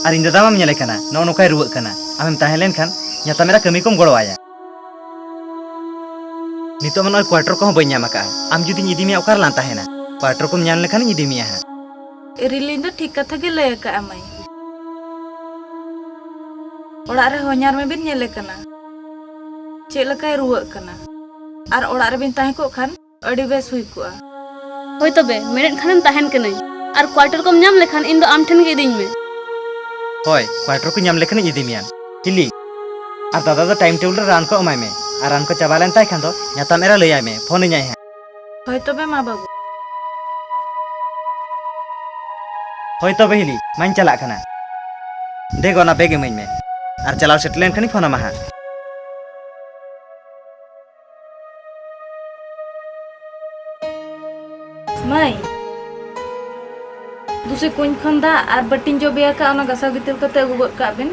ᱟᱨ ᱤᱧ ᱫᱟᱫᱟ ᱢᱟᱢ ᱧᱮᱞᱮ ᱠᱟᱱᱟ, ᱱᱚᱜᱼᱚ ᱱᱚᱝᱠᱟᱭ ᱨᱩᱣᱟᱹᱜ ᱠᱟᱱᱟ᱾ ᱟᱢᱮᱢ ᱛᱟᱦᱮᱸ ᱞᱮᱱᱠᱷᱟᱱ ᱧᱟᱛᱟᱢ ᱮᱨᱟ ᱠᱟᱹᱢᱤ ᱠᱚᱢ ᱜᱚᱲᱚ ᱟᱭᱟ᱾ ᱱᱤᱛᱚᱜ ᱢᱟ ᱱᱚᱜᱼᱚᱭ ᱠᱣᱟᱴᱟᱨ ᱠᱚᱦᱚᱸ ᱵᱟᱹᱧ ᱧᱟᱢ ᱟᱠᱟᱫᱼᱟ᱾ ᱟᱢ ᱡᱩᱫᱤᱧ ᱤᱫᱤ ᱢᱮᱭᱟ, ᱚᱠᱟ ᱨᱮᱞᱟᱝ ᱛᱟᱦᱮᱱᱟ? ᱠᱣᱟᱴᱟᱨ ᱠᱚᱢ ᱧᱟᱢ ᱞᱮᱠᱷᱟᱱᱤᱧ ᱤᱫᱤ ᱢᱮᱭᱟ ᱦᱟᱸᱜ᱾ ᱨᱤᱞᱤ ᱫᱚ ᱴᱷᱤᱠ ᱠᱟᱛᱷᱟ ᱜᱮ ᱞᱟᱹᱭ ᱟᱠᱟᱫᱼᱟ ᱢᱟᱹᱭ᱾ ᱚᱲᱟᱜ ᱨᱮ ᱦᱚᱧᱦᱟᱨ ᱢᱮᱵᱤᱱ ᱧᱮᱞᱮ ᱠᱟᱱᱟ, ᱪᱮᱫ ᱞᱮᱠᱟᱭ ᱨᱩᱣᱟᱹᱜ ᱠᱟᱱᱟ᱾ ᱟᱨ ᱚᱲᱟᱜ ᱨᱮᱵᱤᱱ ᱛᱟᱦᱮᱸ ᱠᱚᱜ ᱠᱷᱟᱱ ᱟᱹᱰᱤ ᱵᱮᱥ ᱦᱩᱭ ᱠᱚᱜᱼᱟ᱾ ᱦᱳᱭ ᱛᱚᱵᱮ, ᱢᱮᱱᱮᱫ ᱠᱷᱟᱱᱮᱢ ᱛᱟᱦᱮᱱ ᱠᱟᱹᱱᱟᱹᱧ᱾ ᱟᱨ ᱠᱣᱟᱴᱟᱨ ᱠᱚᱢ ᱧᱟᱢ ᱞᱮᱠᱷᱟᱱ ᱤᱧ ᱫᱚ ᱟᱢ ᱴᱷᱮᱱ ᱜᱮ ᱤᱫᱤᱧ ᱢᱮ᱾ ᱦᱳᱭ, ᱠᱣᱟᱴᱟᱨ ᱠᱚ ᱧᱟᱢ ᱞᱮᱠᱷᱟᱱᱤᱧ ᱤᱫᱤ ᱢᱮᱭᱟ᱾ ᱦᱤᱞᱤ, ᱟᱨ ᱫᱟᱫᱟ ᱫᱚ ᱴᱟᱭᱤᱢ ᱴᱮᱵᱤᱞ ᱨᱮ ᱨᱟᱱ ᱠᱚ ᱮᱢᱟᱭ ᱢᱮ᱾ ᱟᱨ ᱨᱟᱱ ᱠᱚ ᱪᱟᱵᱟ ᱞᱮᱱ ᱛᱟᱭ ᱠᱷᱟᱱ ᱫᱚ ᱧᱟᱛᱟᱢ ᱮᱨᱟ ᱞᱟᱹᱭᱟᱭ ᱢᱮ, ᱯᱷᱳᱱ ᱟᱹᱧᱟᱭ ᱦᱟᱸᱜ᱾ ᱦᱳᱭ ᱛᱚᱵᱮ ᱢᱟ ᱵᱟᱹᱵᱩ᱾ ᱦᱳᱭ ᱛᱚᱵᱮ ᱦᱤᱞᱤ, ᱢᱟᱧ ᱪᱟᱞᱟᱜ ᱠᱟᱱᱟ᱾ ᱫᱮ ᱜᱚ, ᱚᱱᱟ ᱵᱮᱜᱽ ᱤᱢᱟᱹᱧ ᱢᱮ᱾ ᱟᱨ ᱪᱟᱞᱟᱣ ᱥᱮᱴᱮᱨ ᱞᱮᱱ ᱠᱷᱟᱱᱤᱧ ᱯᱷᱳᱱ ᱟᱢᱟ ᱦᱟᱸᱜ᱾ ᱢᱟᱹᱭ, ᱫᱩᱥᱮ ᱠᱩᱧ ᱠᱷᱚᱱ ᱫᱟᱜ ᱟᱨ ᱵᱟᱹᱴᱤᱧ ᱡᱚᱵᱮ ᱟᱠᱟᱫ, ᱚᱱᱟ ᱜᱟᱥᱟᱣ ᱜᱤᱛᱤᱞ ᱠᱟᱛᱮ ᱟᱹᱜᱩ ᱜᱚᱫ ᱠᱟᱜ ᱵᱤᱱ᱾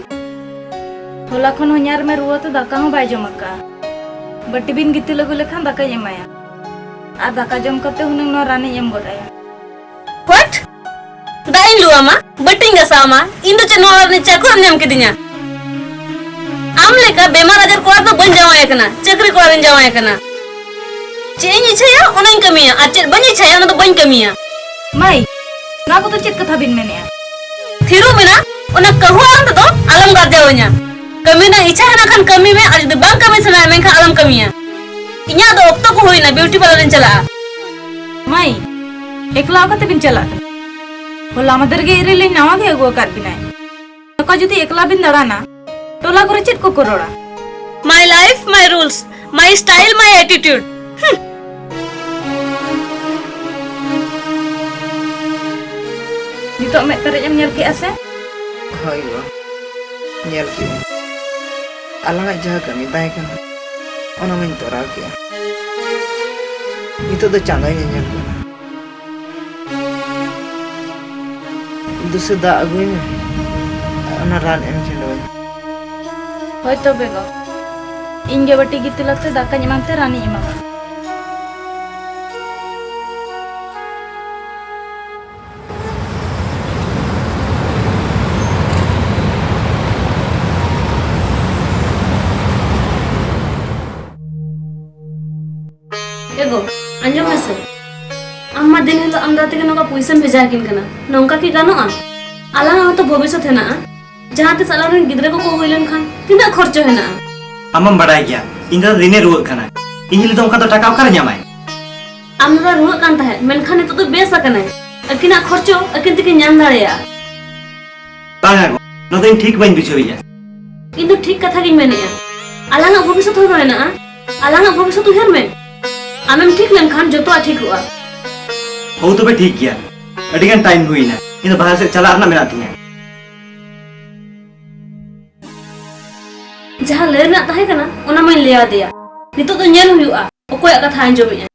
ᱦᱚᱞᱟ ᱠᱷᱚᱱ ᱦᱚᱧᱦᱟᱨ ᱢᱮ ᱨᱩᱣᱟᱹ ᱛᱮ ᱫᱟᱠᱟ ᱦᱚᱸ ᱵᱟᱭ ᱡᱚᱢ ᱟᱠᱟᱫᱼᱟ᱾ ᱵᱟᱹᱴᱤ ᱵᱤᱱ ᱜᱤᱛᱤᱞ ᱟᱹᱜᱩ ᱞᱮᱠᱷᱟᱱ ᱫᱟᱠᱟᱧ ᱮᱢᱟᱭᱟ᱾ ᱟᱨ ᱫᱟᱠᱟ ᱡᱚᱢ ᱠᱟᱛᱮ ᱦᱩᱱᱟᱹᱝ ᱱᱚᱣᱟ ᱨᱟᱱᱤᱧ ᱮᱢ ᱜᱚᱫ ᱟᱭᱟ᱾ What? ᱫᱟᱜ ᱤᱧ ᱞᱩ ᱟᱢᱟ, ᱵᱟᱹᱴᱤᱧ ᱜᱟᱥᱟᱣ ᱟᱢᱟ, ᱤᱧ ᱫᱚ ᱪᱮᱫ ᱱᱚᱣᱟ ᱚᱲᱟᱜ ᱨᱤᱱᱤᱡ ᱪᱟᱠᱚᱨ ᱮᱢ ᱧᱟᱢ ᱠᱤᱫᱤᱧᱟ? ᱟᱢ ᱞᱮᱠᱟ ᱵᱮᱢᱟᱨ ᱟᱡᱟᱨ ᱠᱚᱲᱟ ᱨᱮᱫᱚ ᱵᱟᱹᱧ ᱡᱟᱶᱟᱭ ᱟᱠᱟᱱᱟ, ᱪᱟᱹᱠᱨᱤ ᱠᱚᱲᱟ ᱨᱤᱧ ᱡᱟᱶᱟᱭ ᱟᱠᱟᱱᱟ᱾ ᱪᱮᱫ ᱤᱧ ᱤᱪᱪᱷᱟᱹᱭᱟ ᱚᱱᱟᱧ ᱠᱟᱹᱢᱤᱭᱟ, ᱟᱨ ᱪᱮᱫ ᱵᱟᱹᱧ ᱤᱪᱪᱷᱟᱹᱭᱟ ᱚᱱᱟ ᱫᱚ ᱵᱟᱹᱧ ᱠᱟᱹᱢᱤᱭᱟ᱾ ᱢᱟᱹᱭ, ᱱᱚᱣᱟ ᱠᱚᱫᱚ ᱪᱮᱫ ᱠᱟᱛᱷᱟ ᱵᱤᱱ ᱢᱮᱱᱮᱜᱼᱟ? ᱛᱷᱤᱨᱚᱜ ᱢᱮᱱᱟ, ᱚᱱᱟ ᱠᱟᱹᱦᱩ ᱟᱲᱟᱝ ᱛᱮᱫᱚ ᱟᱞᱚᱢ ᱜᱟᱨᱡᱟᱣᱟᱹᱧᱟ᱾ ᱠᱟᱹᱢᱤ ᱨᱮᱱᱟᱜ ᱤᱪᱪᱷᱟ ᱦᱮᱱᱟᱜ ᱠᱷᱟᱱ ᱠᱟᱹᱢᱤ ᱢᱮ, ᱟᱨ ᱡᱩᱫᱤ ᱵᱟᱝ ᱠᱟᱹᱢᱤ ᱥᱟᱱᱟᱭᱮᱫ ᱢᱮᱱᱠᱷᱟᱱ ᱟᱞᱚᱢ ᱠᱟᱹᱢᱤᱭᱟ᱾ ᱤᱧᱟᱹᱜ ᱫᱚ ᱚᱠᱛᱚ ᱠᱚ ᱦᱩᱭᱱᱟ, ᱵᱤᱭᱩᱴᱤ ᱯᱟᱨᱞᱟᱨ ᱤᱧ ᱪᱟᱞᱟᱜᱼᱟ᱾ ᱢᱟᱹᱭ, ᱮᱠᱞᱟ ᱚᱠᱟᱛᱮ ᱵᱤᱱ ᱪᱟᱞᱟᱜ ᱠᱟᱱᱟ? ᱦᱚᱞᱟ ᱢᱟᱫᱷᱮᱨ ᱜᱮ ᱤᱨᱤᱞᱤᱧ ᱱᱟᱣᱟ ᱜᱮ ᱟᱹᱜᱩ ᱟᱠᱟᱫ ᱵᱤᱱᱟᱭ᱾ ᱱᱚᱝᱠᱟ ᱡᱩᱫᱤ ᱮᱠᱞᱟ ᱵᱤᱱ ᱫᱟᱬᱟᱱᱟ, ᱴᱚᱞᱟ ᱠᱚᱨᱮ ᱪᱮᱫ ᱠᱚᱠᱚ ᱨᱚᱲᱟ? My life, my rules, my style, my attitude. ᱦᱩᱸ᱾ ᱱᱤᱛᱚᱜ ᱢᱮᱫ ᱯᱮᱨᱮᱡ ᱮᱢ ᱧᱮᱞ ᱠᱮᱜᱼᱟ ᱥᱮ? ᱦᱳᱭ ᱜᱚ, ᱧᱮᱞ ᱠᱮᱜᱼᱟᱹᱧ᱾ ᱟᱞᱟᱝᱟᱜ ᱡᱟᱦᱟᱸ ᱠᱟᱹᱢᱤ ᱛᱟᱦᱮᱸ ᱠᱟᱱᱟ, ᱚᱱᱟ ᱢᱟᱧ ᱛᱚᱨᱟᱣ ᱠᱮᱜᱼᱟ᱾ ᱱᱤᱛᱚᱜ ᱫᱚ ᱪᱟᱸᱫᱚᱭ ᱧᱮᱧᱮᱞ ᱠᱟᱱᱟ᱾ ᱫᱩᱥᱮ ᱫᱟᱜ ᱟᱹᱜᱩᱭ ᱢᱮ, ᱚᱱᱟ ᱨᱟᱱ ᱮᱢ ᱠᱷᱟᱹᱰᱣᱟᱹᱧ᱾ ᱦᱳᱭ ᱛᱚᱵᱮ ᱜᱚ, ᱤᱧ ᱜᱮ ᱵᱟᱹᱴᱤ ᱜᱤᱛᱤᱞ ᱟᱛᱮ ᱫᱟᱠᱟᱧ ᱮᱢᱟᱢ ᱛᱮ ᱨᱟᱱᱤᱧ ᱮᱢᱟᱢᱟ᱾ ᱮ ᱜᱚ, ᱟᱸᱡᱚᱢ ᱢᱮᱥᱮ᱾ ᱟᱢ ᱢᱟ ᱫᱤᱱ ᱦᱤᱞᱳᱜ ᱟᱢ ᱫᱟᱫᱟ ᱛᱟᱹᱠᱤᱱ ᱱᱚᱝᱠᱟ ᱯᱩᱭᱥᱟᱹᱢ ᱵᱷᱮᱡᱟ ᱟᱹᱠᱤᱱ ᱠᱟᱱᱟ, ᱱᱚᱝᱠᱟ ᱠᱤ ᱜᱟᱱᱚᱜᱼᱟ? ᱟᱞᱟᱝᱟᱜ ᱦᱚᱸᱛᱚ ᱵᱷᱚᱵᱤᱥᱥᱚᱛ ᱦᱮᱱᱟᱜᱼᱟ᱾ ᱡᱟᱦᱟᱸ ᱛᱤᱥ ᱟᱞᱟᱝ ᱨᱮᱱ ᱜᱤᱫᱽᱨᱟᱹ ᱠᱚᱠᱚ ᱦᱩᱭ ᱞᱮᱱᱠᱷᱟᱱ ᱛᱤᱱᱟᱹᱜ ᱠᱷᱚᱨᱪᱚ ᱦᱮᱱᱟᱜᱼᱟ? ᱟᱢ ᱢᱟᱢ ᱵᱟᱰᱟᱭ ᱜᱮᱭᱟ, ᱤᱧ ᱫᱟᱫᱟ ᱫᱤᱱᱮ ᱨᱩᱣᱟᱹᱜ ᱠᱟᱱᱟ᱾ ᱤᱧ ᱦᱤᱞᱳᱜ ᱫᱚ ᱚᱱᱠᱟ ᱫᱚ ᱴᱟᱠᱟ ᱚᱠᱟᱨᱮ ᱧᱟᱢᱟᱭ? ᱟᱢ ᱫᱟᱫᱟ ᱨᱩᱣᱟᱹᱜ ᱠᱟᱱ ᱛᱟᱦᱮᱸᱫ, ᱢᱮᱱᱠᱷᱟᱱ ᱱᱤᱛᱚᱜ ᱫᱚ ᱵᱮᱥ ᱟᱠᱟᱱᱟᱭ᱾ ᱟᱹᱠᱤᱱᱟᱜ ᱠᱷᱚᱨᱪᱚ ᱟᱹᱠᱤᱱ ᱛᱮᱠᱤᱱ ᱧᱟᱢ ᱫᱟᱲᱮᱭᱟᱜᱼᱟ᱾ ᱵᱟᱝᱟ ᱜᱚ, ᱱᱚᱣᱟ ᱫᱚ ᱤᱧ ᱴᱷᱤᱠ ᱵᱟᱹᱧ ᱵᱩᱡᱷᱟᱹᱣᱮᱫᱼᱟ᱾ ᱤᱧ ᱫᱚ ᱴᱷᱤᱠ ᱠᱟᱛᱷᱟ ᱜᱤᱧ ᱢᱮᱱᱮᱫᱼᱟ᱾ ᱟᱞᱟᱝᱟᱜ ᱵᱷᱚᱵᱤᱥᱥᱚᱛ ᱦᱚᱸ ᱢᱮᱱᱟᱜᱼᱟ᱾ ᱟᱞᱟᱝᱟᱜ ᱵᱷᱚᱵᱤᱥᱥᱚᱛ ᱩᱭᱦᱟᱹᱨ ᱢᱮ᱾ ᱟᱢᱮᱢ ᱴᱷᱤᱠ ᱞᱮᱱᱠᱷᱟᱱ ᱡᱚᱛᱚᱣᱟᱜ ᱴᱷᱤᱠᱚᱜᱼᱟ᱾ ᱦᱳ, ᱛᱚᱵᱮ ᱴᱷᱤᱠ ᱜᱮᱭᱟ᱾ ᱟᱹᱰᱤ ᱜᱟᱱ ᱴᱟᱭᱤᱢ ᱦᱩᱭᱱᱟ᱾ ᱤᱧ ᱫᱚ ᱵᱟᱦᱨᱮ ᱥᱮᱫ ᱪᱟᱞᱟᱜ ᱨᱮᱱᱟᱜ ᱢᱮᱱᱟᱜ ᱛᱤᱧᱟᱹ᱾ ᱡᱟᱦᱟᱸ ᱞᱟᱹᱭ ᱨᱮᱱᱟᱜ ᱛᱟᱦᱮᱸ ᱠᱟᱱᱟ, ᱚᱱᱟ ᱢᱟᱧ ᱞᱟᱹᱭ ᱟᱫᱮᱭᱟ᱾ ᱱᱤᱛᱚᱜ ᱫᱚ ᱧᱮᱞ ᱦᱩᱭᱩᱜᱼᱟ, ᱚᱠᱚᱭᱟᱜ ᱠᱟᱛᱷᱟ ᱟᱸᱡᱚᱢᱮᱫᱼᱟ᱾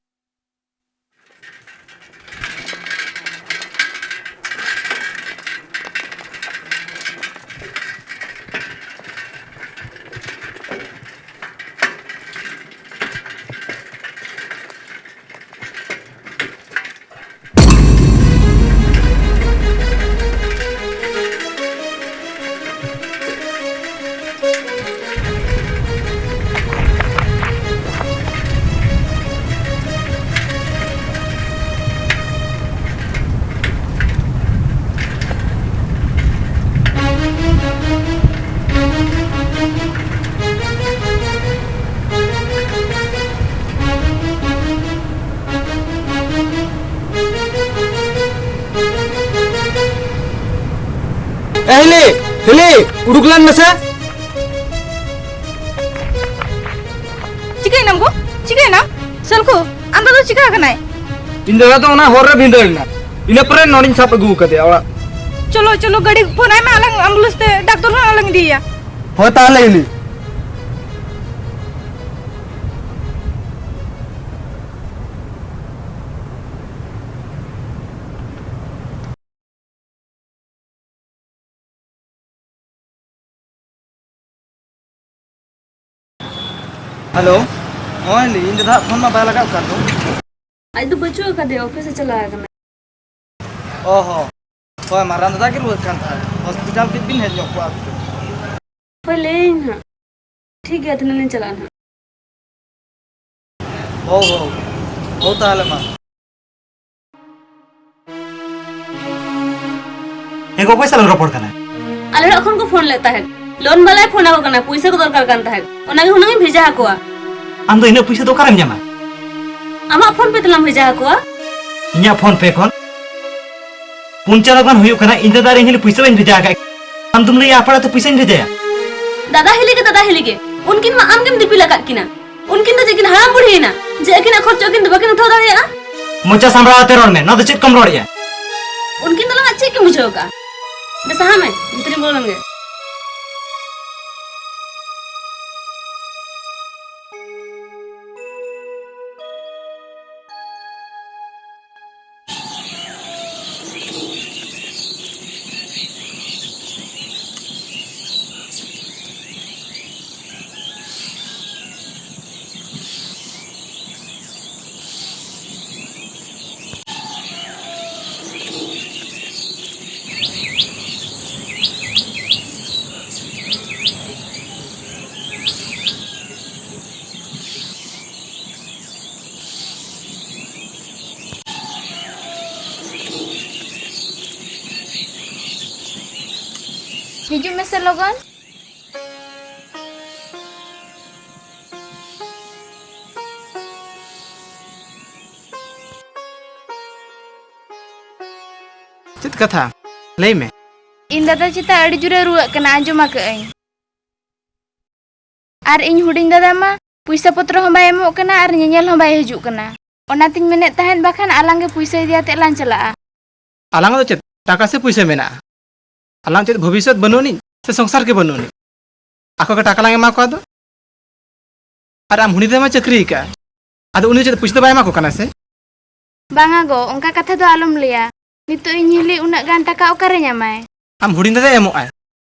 ᱮ ᱦᱤᱞᱤ, ᱦᱤᱞᱤ, ᱩᱰᱩᱠ ᱞᱮᱱ ᱢᱮᱥᱮ᱾ ᱪᱤᱠᱟᱹᱭᱮᱱᱟᱢ ᱜᱚ? ᱪᱤᱠᱟᱹᱭᱮᱱᱟᱢ? ᱥᱟᱞᱠᱷᱩ, ᱟᱢ ᱫᱟᱫᱟ ᱪᱤᱠᱟᱹ ᱟᱠᱟᱱᱟᱭ? ᱤᱧ ᱫᱟᱫᱟ ᱫᱚ ᱚᱱᱟ ᱦᱚᱨ ᱨᱮ ᱵᱷᱤᱸᱫᱟᱹᱲ ᱮᱱᱟ᱾ ᱤᱱᱟᱹ ᱯᱚᱨᱮ ᱱᱚᱰᱮᱧ ᱥᱟᱵ ᱟᱹᱜᱩ ᱟᱠᱟᱫᱮᱭᱟ ᱚᱲᱟᱜ᱾ ᱪᱚᱞᱚ, ᱪᱚᱞᱚ, ᱜᱟᱹᱰᱤ ᱯᱷᱳᱱ ᱟᱭ ᱢᱮ, ᱟᱞᱟᱝ ᱮᱢᱵᱩᱞᱮᱱᱥ ᱛᱮ ᱰᱟᱠᱛᱚᱨ ᱦᱚᱸ ᱟᱞᱟᱝ ᱤᱫᱤᱭᱮᱭᱟ᱾ ᱦᱳᱭ, ᱛᱟᱦᱞᱮ ᱦᱤᱞᱤ᱾ ᱦᱮᱞᱳ, ᱱᱚᱜᱼᱚᱭ ᱤᱧ ᱫᱟᱫᱟ ᱯᱷᱳᱱ ᱢᱟ ᱵᱟᱭ ᱞᱟᱜᱟᱜ ᱠᱟᱱ ᱫᱚ᱾ ᱟᱡ ᱫᱚ ᱵᱟᱹᱪᱩᱜ ᱟᱠᱟᱫᱮᱭᱟ, ᱚᱯᱷᱤᱥ ᱮ ᱪᱟᱞᱟᱣ ᱟᱠᱟᱱᱟ᱾ ᱚ ᱦᱚᱸ, ᱦᱳᱭ, ᱢᱟᱨᱟᱝ ᱫᱟᱫᱟ ᱜᱮ ᱨᱩᱣᱟᱹᱜ ᱠᱟᱱ ᱛᱟᱦᱮᱸᱫ, ᱦᱚᱥᱯᱤᱴᱟᱞ ᱠᱟᱹᱡ ᱵᱤᱱ ᱦᱮᱡ ᱧᱚᱜ ᱠᱚᱜᱼᱟ᱾ ᱦᱳᱭ, ᱞᱟᱹᱭᱟᱹᱧ ᱦᱟᱸᱜ᱾ ᱴᱷᱤᱠ ᱜᱮᱭᱟ, ᱛᱤᱱᱟᱹᱜ ᱞᱤᱧ ᱪᱟᱞᱟᱜᱼᱟ ᱦᱟᱸᱜ᱾ ᱦᱳ, ᱦᱳ, ᱦᱳ, ᱛᱟᱦᱞᱮ ᱢᱟ᱾ ᱦᱮᱸ ᱜᱚ, ᱚᱠᱚᱭ ᱥᱟᱞᱟᱜ ᱮᱢ ᱨᱚᱯᱚᱲ ᱠᱟᱱᱟ? ᱟᱞᱮ ᱚᱲᱟᱜ ᱠᱷᱚᱱ ᱠᱚ ᱯᱷᱳᱱ ᱞᱮᱫ ᱛᱟᱦᱮᱸᱫ, ᱞᱳᱱ ᱵᱟᱞᱟᱭ ᱯᱷᱳᱱ ᱟᱠᱚ ᱠᱟᱱᱟ, ᱯᱩᱭᱥᱟᱹ ᱠᱚ ᱫᱚᱨᱠᱟᱨ ᱠᱟᱱ ᱛᱟᱦᱮᱸᱫ, ᱚᱱᱟᱜᱮ ᱦᱩᱱᱟᱹᱝ ᱤᱧ ᱵᱷᱮᱡᱟ ᱟᱠᱚᱣᱟ᱾ ᱟᱢ ᱫᱚ ᱤᱱᱟᱹᱜ ᱯᱩᱭᱥᱟᱹ ᱫᱚ ᱚᱠᱟᱨᱮᱢ ᱧᱟᱢᱟ? ᱟᱢᱟᱜ ᱯᱷᱳᱱ ᱯᱮ ᱛᱮᱞᱟᱝ ᱵᱷᱮᱡᱟ ᱟᱠᱚᱣᱟ᱾ ᱤᱧᱟᱹᱜ ᱯᱷᱳᱱ ᱯᱮ ᱠᱷᱚᱱ? ᱯᱩᱱ ᱪᱟᱸᱫᱚ ᱜᱟᱱ ᱦᱩᱭᱩᱜ ᱠᱟᱱᱟ, ᱤᱧ ᱫᱟᱫᱟ ᱟᱨ ᱤᱧ ᱦᱤᱞᱤ ᱯᱩᱭᱥᱟᱹ ᱵᱟᱹᱧ ᱵᱷᱮᱡᱟ ᱟᱠᱟᱫ᱾ ᱟᱢ ᱫᱚᱢ ᱞᱟᱹᱭᱟ ᱟᱯᱲᱟ ᱛᱮ ᱯᱩᱭᱥᱟᱹᱧ ᱵᱷᱮᱡᱟᱭᱟ? ᱫᱟᱫᱟ ᱦᱤᱞᱤ ᱜᱮ, ᱫᱟᱫᱟ ᱦᱤᱞᱤ ᱜᱮ᱾ ᱩᱱᱠᱤᱱ ᱢᱟ ᱟᱢ ᱜᱮᱢ ᱫᱤᱯᱤᱞ ᱟᱠᱟᱫ ᱠᱤᱱᱟ᱾ ᱩᱱᱠᱤᱱ ᱫᱚ ᱪᱮᱫ ᱠᱤᱱ ᱦᱟᱲᱟᱢ ᱵᱩᱲᱦᱤᱭᱮᱱᱟ ᱡᱮ ᱟᱹᱠᱤᱱᱟᱜ ᱠᱷᱚᱨᱪᱟ ᱟᱹᱠᱤᱱ ᱫᱚ ᱵᱟᱹᱠᱤᱱ ᱩᱴᱷᱟᱹᱣ ᱫᱟᱲᱮᱭᱟᱜᱼᱟ? ᱢᱚᱪᱟ ᱥᱟᱢᱵᱲᱟᱣ ᱟᱛᱮ ᱨᱚᱲ ᱢᱮ, ᱱᱚᱣᱟ ᱫᱚ ᱪᱮᱫ ᱠᱚᱢ ᱨᱚᱲᱮᱜᱼᱟ? ᱩᱱᱠᱤᱱ ᱫᱚ ᱞᱟᱦᱟ ᱪᱮᱫ ᱠᱤᱱ ᱵᱩᱡᱷᱟᱹᱣ ᱠᱟᱜᱼᱟ? ᱫᱮ, ᱥᱟᱦᱟ ᱢᱮ, ᱵᱷᱤᱛᱨᱤ ᱵᱚᱞᱚ ᱞᱮᱱ ᱜᱮ᱾ ᱦᱤᱡᱩᱜ ᱢᱮᱥᱮ ᱞᱚᱜᱚᱱ᱾ ᱪᱮᱫ ᱠᱟᱛᱷᱟ? ᱞᱟᱹᱭ ᱢᱮ᱾ ᱤᱧ ᱫᱟᱫᱟ ᱪᱮᱛᱟ ᱟᱹᱰᱤ ᱡᱳᱨᱮ ᱨᱩᱣᱟᱹᱜ ᱠᱟᱱᱟ, ᱟᱸᱡᱚᱢ ᱟᱠᱟᱫ ᱟᱹᱧ᱾ ᱟᱨ ᱤᱧ ᱦᱩᱰᱤᱧ ᱫᱟᱫᱟ ᱢᱟ ᱯᱩᱭᱥᱟᱹ ᱯᱚᱛᱨᱚ ᱦᱚᱸ ᱵᱟᱭ ᱮᱢᱚᱜ ᱠᱟᱱᱟ ᱟᱨ ᱧᱮᱧᱮᱞ ᱦᱚᱸ ᱵᱟᱭ ᱦᱤᱡᱩᱜ ᱠᱟᱱᱟ᱾ ᱚᱱᱟᱛᱤᱧ ᱢᱮᱱᱮᱫ ᱛᱟᱦᱮᱸᱫ, ᱵᱟᱠᱷᱟᱱ ᱟᱞᱟᱝ ᱜᱮ ᱯᱩᱭᱥᱟᱹ ᱤᱫᱤ ᱟᱛᱮᱫ ᱞᱟᱝ ᱪᱟᱞᱟᱜᱼᱟ᱾ ᱟᱞᱟᱝ ᱫᱚ ᱪᱮᱫ ᱴᱟᱠᱟ ᱥᱮ ᱯᱩᱭᱥᱟᱹ ᱢᱮᱱᱟᱜᱼᱟ? ᱟᱞᱟᱝ ᱪᱮᱫ ᱵᱷᱚᱵᱤᱥᱥᱚᱛ ᱵᱟᱹᱱᱩᱜ ᱟᱹᱱᱤᱡ ᱥᱮ ᱥᱚᱝᱥᱟᱨ ᱜᱮ ᱵᱟᱹᱱᱩᱜ ᱟᱹᱱᱤᱡ? ᱟᱠᱚ ᱜᱮ ᱴᱟᱠᱟ ᱞᱟᱝ ᱮᱢᱟ ᱠᱚᱣᱟ ᱫᱚ᱾ ᱟᱨ ᱟᱢ ᱦᱩᱰᱤᱧ ᱫᱟᱫᱟ ᱢᱟ ᱪᱟᱹᱠᱨᱤ ᱟᱠᱟᱫᱼᱟ, ᱟᱫᱚ ᱩᱱᱤ ᱫᱚ ᱪᱮᱫ ᱯᱩᱭᱥᱟᱹ ᱫᱚ ᱵᱟᱭ ᱮᱢᱟ ᱠᱚ ᱠᱟᱱᱟ ᱥᱮ? ᱵᱟᱝᱟ ᱜᱚ, ᱚᱱᱠᱟ ᱠᱟᱛᱷᱟ ᱫᱚ ᱟᱞᱚᱢ ᱞᱟᱹᱭᱟ᱾ ᱱᱤᱛᱚᱜ ᱤᱧ ᱦᱤᱞᱤ ᱩᱱᱟᱹᱜ ᱜᱟᱱ ᱴᱟᱠᱟ ᱚᱠᱟᱨᱮ ᱧᱟᱢᱟᱭ? ᱟᱢ ᱦᱩᱰᱤᱧ ᱫᱟᱫᱟ ᱮᱢᱚᱜ ᱟᱭ᱾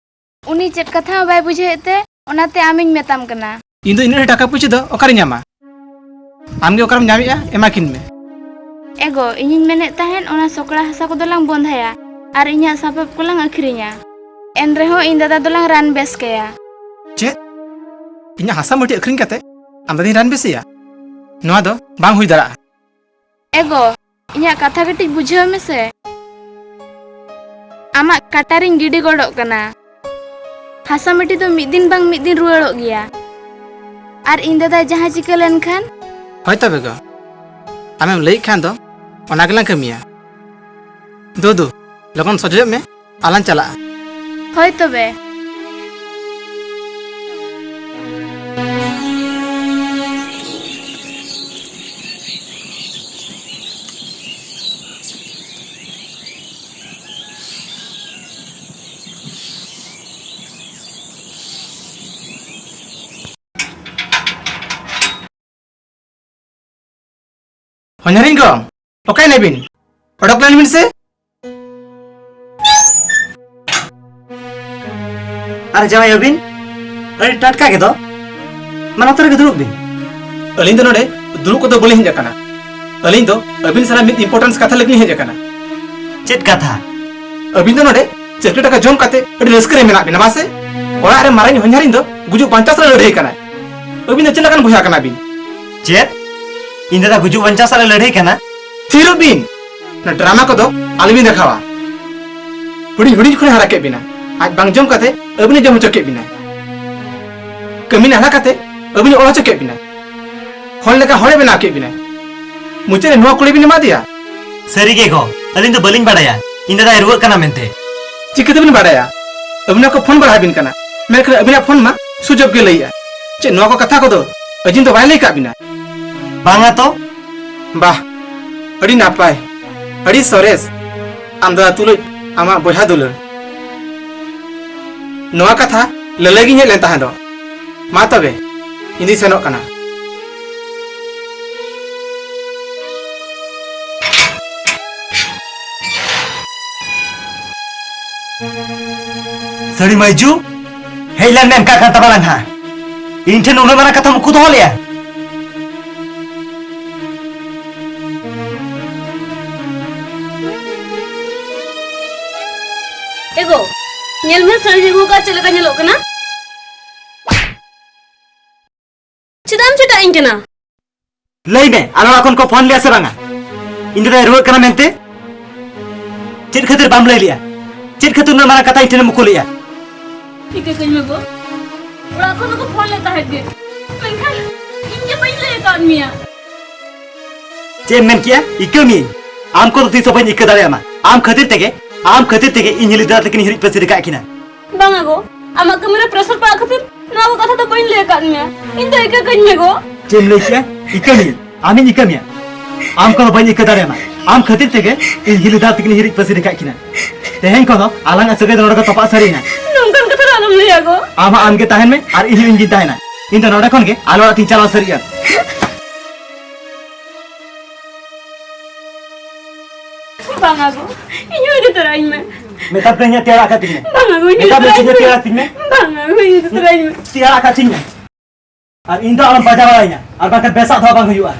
ᱩᱱᱤ ᱪᱮᱫ ᱠᱟᱛᱷᱟ ᱦᱚᱸ ᱵᱟᱭ ᱵᱩᱡᱷᱟᱹᱣᱮᱫ ᱛᱮ, ᱚᱱᱟᱛᱮ ᱟᱢᱤᱧ ᱢᱮᱛᱟᱢ ᱠᱟᱱᱟ᱾ ᱤᱧ ᱫᱚ ᱤᱱᱟᱹᱜ ᱰᱷᱮᱨ ᱴᱟᱠᱟ ᱯᱩᱭᱥᱟᱹ ᱫᱚ ᱚᱠᱟᱨᱮᱧ ᱧᱟᱢᱟ? ᱟᱢ ᱜᱮ ᱚᱠᱟᱨᱮᱢ ᱧᱟᱢᱮᱜᱼᱟ, ᱮᱢᱟ ᱠᱤᱱ ᱢᱮ᱾ ᱮᱜᱳ, ᱤᱧᱤᱧ ᱢᱮᱱᱮᱫ ᱛᱟᱦᱮᱸᱫ, ᱚᱱᱟ ᱥᱚᱠᱲᱟ ᱦᱟᱥᱟ ᱠᱚᱫᱚ ᱞᱟᱝ ᱵᱚᱱᱫᱷᱟᱭᱟ ᱟᱨ ᱤᱧᱟᱹᱜ ᱥᱟᱯᱟᱵ ᱠᱚᱞᱟᱝ ᱟᱹᱠᱷᱨᱤᱧᱟ᱾ ᱮᱱ ᱨᱮᱦᱚᱸ ᱤᱧ ᱫᱟᱫᱟ ᱫᱚᱞᱟᱝ ᱨᱟᱱ ᱵᱮᱥ ᱠᱟᱭᱟ᱾ ᱪᱮᱫ? ᱤᱧᱟᱹᱜ ᱦᱟᱥᱟ ᱢᱟᱹᱴᱤ ᱟᱹᱠᱷᱨᱤᱧ ᱠᱟᱛᱮ ᱟᱢ ᱫᱟᱫᱟᱧ ᱨᱟᱱ ᱵᱮᱥᱮᱭᱟ? ᱱᱚᱣᱟ ᱫᱚ ᱵᱟᱝ ᱦᱩᱭ ᱫᱟᱲᱮᱭᱟᱜᱼᱟ᱾ ᱮᱜᱳ, ᱤᱧᱟᱜ ᱠᱟᱛᱷᱟ ᱠᱟᱹᱴᱤᱡ ᱵᱩᱡᱷᱟᱹᱣ ᱢᱮᱥᱮ᱾ ᱟᱢᱟᱜ ᱠᱟᱴᱟ ᱨᱤᱧ ᱜᱤᱰᱤ ᱜᱚᱰᱚᱜ ᱠᱟᱱᱟ᱾ ᱦᱟᱥᱟ ᱢᱟᱹᱴᱤ ᱫᱚ ᱢᱤᱫ ᱫᱤᱱ ᱵᱟᱝ ᱢᱤᱫ ᱫᱤᱱ ᱨᱩᱣᱟᱹᱲᱚᱜ ᱜᱮᱭᱟ᱾ ᱟᱨ ᱤᱧ ᱫᱟᱫᱟ ᱡᱟᱦᱟᱸ ᱪᱤᱠᱟᱹ ᱞᱮᱱᱠᱷᱟᱱ? ᱦᱳᱭ ᱛᱚᱵᱮ ᱜᱚ, ᱟᱢᱮᱢ ᱞᱟᱹᱭᱮᱫ ᱠᱷᱟᱱ ᱫᱚ ᱚᱱᱟ ᱜᱮᱞᱟᱝ ᱠᱟᱹᱢᱤᱭᱟ᱾ ᱫᱩᱫᱩ, ᱞᱚᱜᱚᱱ ᱥᱚᱡᱷᱮᱭᱚᱜ ᱢᱮ, ᱟᱞᱟᱝ ᱪᱟᱞᱟᱜᱼᱟ᱾ ᱦᱳᱭ ᱛᱚᱵᱮ᱾ ᱦᱚᱧᱦᱟᱨᱤᱧ ᱜᱚ, ᱚᱠᱟᱭ ᱱᱟᱵᱤᱱ? ᱚᱰᱚᱠ ᱞᱮᱱ ᱵᱤᱱ ᱥᱮ᱾ ᱟᱨ ᱡᱟᱶᱟᱭ ᱟᱹᱵᱤᱱ? ᱟᱹᱰᱤ ᱴᱟᱴᱠᱟ ᱜᱮ ᱫᱚ᱾ ᱢᱟ, ᱱᱚᱛᱮ ᱨᱮᱜᱮ ᱫᱩᱲᱩᱵ ᱵᱤᱱ᱾ ᱟᱹᱞᱤᱧ ᱫᱚ ᱱᱚᱰᱮ ᱫᱩᱲᱩᱵ ᱠᱚᱫᱚ ᱵᱟᱹᱞᱤᱧ ᱦᱮᱡ ᱟᱠᱟᱱᱟ᱾ ᱟᱹᱞᱤᱧ ᱫᱚ ᱟᱹᱵᱤᱱ ᱥᱟᱞᱟᱜ ᱢᱤᱫ importance ᱠᱟᱛᱷᱟ ᱞᱟᱹᱜᱤᱫ ᱞᱤᱧ ᱦᱮᱡ ᱟᱠᱟᱱᱟ᱾ ᱪᱮᱫ ᱠᱟᱛᱷᱟ? ᱟᱹᱵᱤᱱ ᱫᱚ ᱱᱚᱰᱮ ᱪᱟᱹᱠᱨᱤ ᱴᱟᱠᱟ ᱡᱚᱢ ᱠᱟᱛᱮ ᱟᱹᱰᱤ ᱨᱟᱹᱥᱠᱟᱹ ᱨᱮ ᱢᱮᱱᱟᱜ ᱵᱤᱱᱟ, ᱵᱟᱝ ᱥᱮ? ᱚᱲᱟᱜ ᱨᱮ ᱢᱟᱨᱟᱝ ᱦᱚᱧᱦᱟᱨᱤᱧ ᱫᱚ ᱜᱩᱡᱩᱜ ᱵᱟᱧᱪᱟᱣ ᱥᱟᱞᱟᱜ ᱞᱟᱹᱲᱦᱟᱹᱭ ᱠᱟᱱᱟᱭ᱾ ᱟᱹᱵᱤᱱ ᱫᱚ ᱪᱮᱫ ᱞᱮᱠᱟᱱ ᱵᱚᱭᱦᱟ ᱠᱟᱱᱟ ᱵᱤᱱ? ᱪᱮᱫ? ᱤᱧ ᱫᱟᱫᱟ ᱜᱩᱡᱩᱜ ᱵᱟᱧᱪᱟᱣ ᱥᱟᱞᱟᱜ ᱞᱟᱹᱲᱦᱟᱹᱭ ᱠᱟᱱᱟ? ᱛᱷᱤᱨᱚᱜ ᱵᱤᱱ! ᱚᱱᱟ drama ᱠᱚᱫᱚ ᱟᱞᱚᱵᱤᱱ ᱫᱮᱠᱷᱟᱣᱟ᱾ ᱦᱩᱰᱤᱧ ᱦᱩᱰᱤᱧ ᱠᱷᱚᱱᱮ ᱦᱟᱨᱟ ᱠᱮᱫ ᱵᱤᱱᱟ᱾ ᱟᱡ ᱵᱟᱝ ᱡᱚᱢ ᱠᱟᱛᱮ ᱟᱹᱵᱤᱱᱮ ᱡᱚᱢ ᱦᱚᱪᱚ ᱠᱮᱫ ᱵᱤᱱᱟ᱾ ᱠᱟᱹᱢᱤ ᱱᱟᱞᱦᱟ ᱠᱟᱛᱮ ᱟᱹᱵᱤᱱᱮ ᱚᱞ ᱦᱚᱪᱚ ᱠᱮᱫ ᱵᱤᱱᱟ᱾ ᱦᱚᱲ ᱞᱮᱠᱟ ᱦᱚᱲᱮ ᱵᱮᱱᱟᱣ ᱠᱮᱫ ᱵᱤᱱᱟ᱾ ᱢᱩᱪᱟᱹᱫ ᱨᱮ ᱱᱚᱣᱟ ᱠᱩᱲᱤ ᱵᱤᱱ ᱮᱢᱟ ᱫᱮᱭᱟ? ᱥᱟᱹᱨᱤ ᱜᱮ ᱜᱚ, ᱟᱹᱞᱤᱧ ᱫᱚ ᱵᱟᱹᱞᱤᱧ ᱵᱟᱲᱟᱭᱟ ᱤᱧ ᱫᱟᱫᱟᱭ ᱨᱩᱣᱟᱹᱜ ᱠᱟᱱᱟ ᱢᱮᱱᱛᱮ᱾ ᱪᱤᱠᱟᱹ ᱛᱮᱵᱤᱱ ᱵᱟᱲᱟᱭᱟ? ᱟᱹᱵᱤᱱᱟᱜ ᱠᱚ ᱯᱷᱳᱱ ᱵᱟᱲᱟ ᱟᱹᱵᱤᱱ ᱠᱟᱱᱟ, ᱢᱮᱱᱠᱷᱟᱱ ᱟᱹᱵᱤᱱᱟᱜ ᱯᱷᱳᱱ ᱢᱟ ᱥᱩᱡᱳᱜᱽ ᱜᱮ ᱞᱟᱹᱭᱮᱜᱼᱟ᱾ ᱪᱮᱫ ᱱᱚᱣᱟ ᱠᱚ ᱠᱟᱛᱷᱟ ᱠᱚᱫᱚ ᱟᱹᱡᱤᱱ ᱫᱚ ᱵᱟᱭ ᱞᱟᱹᱭ ᱠᱟᱜ ᱵᱤᱱᱟ? ᱵᱟᱝᱟ ᱛᱚ᱾ ᱵᱟᱦ, ᱟᱹᱰᱤ ᱱᱟᱯᱟᱭ, ᱟᱹᱰᱤ ᱥᱚᱨᱮᱥ᱾ ᱟᱢ ᱫᱟᱫᱟ ᱛᱩᱞᱩᱡ ᱟᱢᱟᱜ ᱵᱚᱭᱦᱟ ᱫᱩᱞᱟᱹᱲ᱾ ᱱᱚᱣᱟ ᱠᱟᱛᱷᱟ ᱞᱟᱹᱞᱟᱹᱭ ᱜᱤᱧ ᱦᱮᱡ ᱞᱮᱱ ᱛᱟᱦᱮᱸ ᱫᱚ᱾ ᱢᱟ ᱛᱚᱵᱮ, ᱤᱧ ᱫᱩᱧ ᱥᱮᱱᱚᱜ ᱠᱟᱱᱟ᱾ ᱥᱟᱹᱲᱤ ᱢᱟᱹᱭᱡᱩ, ᱦᱮᱡ ᱞᱮᱱ ᱢᱮ ᱮᱱᱠᱟ ᱠᱟᱱ ᱛᱟᱢᱟ ᱞᱟᱝ ᱦᱟᱸᱜ᱾ ᱤᱧ ᱴᱷᱮᱱ ᱩᱱᱟᱹᱜ ᱢᱟᱨᱟᱝ ᱠᱟᱛᱷᱟᱢ ᱩᱠᱩ ᱫᱚᱦᱚ ᱞᱮᱭᱟ? ᱮᱜᱳ, ᱧᱮᱞ ᱢᱮ, ᱥᱟᱹᱲᱤᱧ ᱟᱹᱜᱩ ᱟᱠᱟᱫ ᱪᱮᱫ ᱞᱮᱠᱟ ᱧᱮᱞᱚᱜ ᱠᱟᱱᱟ᱾ ᱪᱮᱫᱟᱜ ᱮᱢ ᱪᱮᱴᱟᱜ ᱤᱧ ᱠᱟᱱᱟ? ᱞᱟᱹᱭ ᱢᱮ, ᱟᱞᱮ ᱚᱲᱟᱜ ᱠᱷᱚᱱ ᱠᱚ ᱯᱷᱳᱱ ᱞᱮᱭᱟ ᱥᱮ ᱵᱟᱝᱟ? ᱤᱧ ᱫᱟᱫᱟᱭ ᱨᱩᱣᱟᱹᱜ ᱠᱟᱱᱟ ᱢᱮᱱᱛᱮ? ᱪᱮᱫ ᱠᱷᱟᱹᱛᱤᱨ ᱵᱟᱢ ᱞᱟᱹᱭ ᱞᱮᱜᱼᱟ? ᱪᱮᱫ ᱠᱷᱟᱹᱛᱤᱨ ᱩᱱᱟᱹᱜ ᱢᱟᱨᱟᱝ ᱠᱟᱛᱷᱟ ᱤᱧ ᱴᱷᱮᱱᱮᱢ ᱩᱠᱩ ᱞᱮᱜᱼᱟ? ᱴᱷᱤᱠᱟᱹ ᱠᱟᱹᱧ ᱢᱮ ᱜᱳ, ᱚᱲᱟᱜ ᱠᱷᱚᱱ ᱫᱚᱠᱚ ᱯᱷᱳᱱ ᱞᱮᱫ ᱛᱟᱦᱮᱸᱫ ᱜᱮ, ᱢᱮᱱᱠᱷᱟᱱ ᱤᱧ ᱜᱮ ᱵᱟᱹᱧ ᱞᱟᱹᱭ ᱟᱠᱟᱫ ᱢᱮᱭᱟ᱾ ᱪᱮᱫ ᱮᱢ ᱢᱮᱱ ᱠᱮᱜᱼᱟ? ᱤᱠᱟᱹ ᱢᱤᱭᱟᱹᱧ? ᱟᱢ ᱠᱚᱫᱚ ᱛᱤᱥ ᱦᱚᱸ ᱵᱟᱹᱧ ᱤᱠᱟᱹ ᱫᱟᱲᱮᱭᱟᱢᱟ᱾ ᱟᱢ ᱠᱷᱟᱹᱛᱤᱨ ᱛᱮᱜᱮ, ᱟᱢ ᱠᱷᱟᱹᱛᱤᱨ ᱛᱮᱜᱮ ᱤᱧ ᱦᱤᱞᱤ ᱫᱟᱫᱟ ᱛᱟᱹᱠᱤᱱ ᱦᱤᱨᱤᱡ ᱯᱟᱹᱥᱤᱨ ᱟᱠᱟᱫ ᱠᱤᱱᱟ᱾ ᱵᱟᱝᱟ ᱜᱳ, ᱟᱢᱟᱜ ᱠᱟᱹᱢᱤ ᱨᱮ ᱯᱨᱮᱥᱟᱨ ᱯᱟᱲᱟᱜ ᱠᱷᱟᱹᱛᱤᱨ ᱱᱚᱣᱟ ᱠᱚ ᱠᱟᱛᱷᱟ ᱫᱚ ᱵᱟᱹᱧ ᱞᱟᱹᱭ ᱟᱠᱟᱫ ᱢᱮᱭᱟ᱾ ᱤᱧ ᱫᱚ ᱤᱠᱟᱹ ᱠᱟᱹᱧ ᱢᱮ ᱜᱳ᱾ ᱪᱮᱫ ᱮᱢ ᱞᱟᱹᱭ ᱠᱮᱜᱼᱟ? ᱤᱠᱟᱹ ᱢᱤᱭᱟᱹᱧ? ᱟᱢᱤᱧ ᱤᱠᱟᱹ ᱢᱮᱭᱟ? ᱟᱢ ᱠᱚᱫᱚ ᱵᱟᱹᱧ ᱤᱠᱟᱹ ᱫᱟᱲᱮᱭᱟᱢᱟ᱾ ᱟᱢ ᱠᱷᱟᱹᱛᱤᱨ ᱛᱮᱜᱮ ᱤᱧ ᱦᱤᱞᱤ ᱫᱟᱫᱟ ᱛᱟᱹᱠᱤᱱ ᱦᱤᱨᱤᱡ ᱯᱟᱹᱥᱤᱨ ᱟᱠᱟᱫ ᱠᱤᱱᱟ᱾ ᱛᱮᱦᱮᱧ ᱠᱷᱚᱱ ᱫᱚ ᱟᱞᱟᱝᱟᱜ ᱥᱟᱹᱜᱟᱹᱭ ᱫᱚ ᱱᱚᱰᱮ ᱠᱷᱚᱱ ᱛᱚᱯᱟᱜ ᱥᱟᱹᱨᱤᱭᱮᱱᱟ᱾ ᱱᱚᱝᱠᱟᱱ ᱠᱟᱛᱷᱟ ᱫᱚ ᱟᱞᱚᱢ ᱞᱟᱹᱭᱟ ᱜᱳ᱾ ᱟᱢ ᱦᱚᱸ ᱟᱢ ᱜᱮ ᱛᱟᱦᱮᱱ ᱢᱮ ᱟᱨ ᱤᱧ ᱦᱚᱸ ᱤᱧ ᱜᱤᱧ ᱛᱟᱦᱮᱱᱟ᱾ ᱤᱧ ᱫᱚ ᱱᱚᱰᱮ ᱠᱷᱚᱱ ᱜᱮ ᱟᱞᱮ ᱚᱲᱟᱜ ᱛᱤᱧ ᱪᱟᱞᱟᱣ ᱥᱟᱹᱨᱤᱜᱼᱟ᱾ ᱵᱟᱝᱟ ᱜᱳ, ᱤᱧ ᱦᱚᱸ ᱤᱫᱤ ᱛᱚᱨᱟᱧ ᱢᱮ᱾ ᱢᱮᱛᱟᱢ ᱠᱟᱹᱱᱟᱹᱧ ᱛᱤ ᱟᱲᱟᱜ ᱠᱟᱹᱛᱤᱧ ᱢᱮ᱾ ᱵᱟᱝᱟ ᱜᱳ, ᱤᱧ ᱢᱮᱛᱟᱢ ᱤᱫᱤ ᱠᱟᱹᱱᱟᱹᱧ ᱛᱚᱨᱟᱧ ᱛᱤ ᱢᱮ᱾ ᱟᱲᱟᱜ ᱠᱟᱹᱛᱤᱧ ᱢᱮ᱾ ᱵᱟᱝᱟ ᱜᱳ, ᱤᱧ ᱤᱫᱤ ᱛᱚᱨᱟᱧ ᱢᱮ᱾ ᱛᱤ ᱟᱲᱟᱜ ᱠᱟᱹᱛᱤᱧ ᱢᱮ᱾ ᱟᱨ ᱤᱧ ᱫᱚ ᱟᱞᱚᱢ ᱵᱟᱡᱟᱣ ᱵᱟᱲᱟᱭᱤᱧᱟ, ᱟᱨ ᱵᱟᱝᱠᱷᱟᱱ ᱵᱮᱥᱟᱜ ᱫᱚ ᱵᱟᱝ ᱦᱩᱭᱩᱜᱼᱟ᱾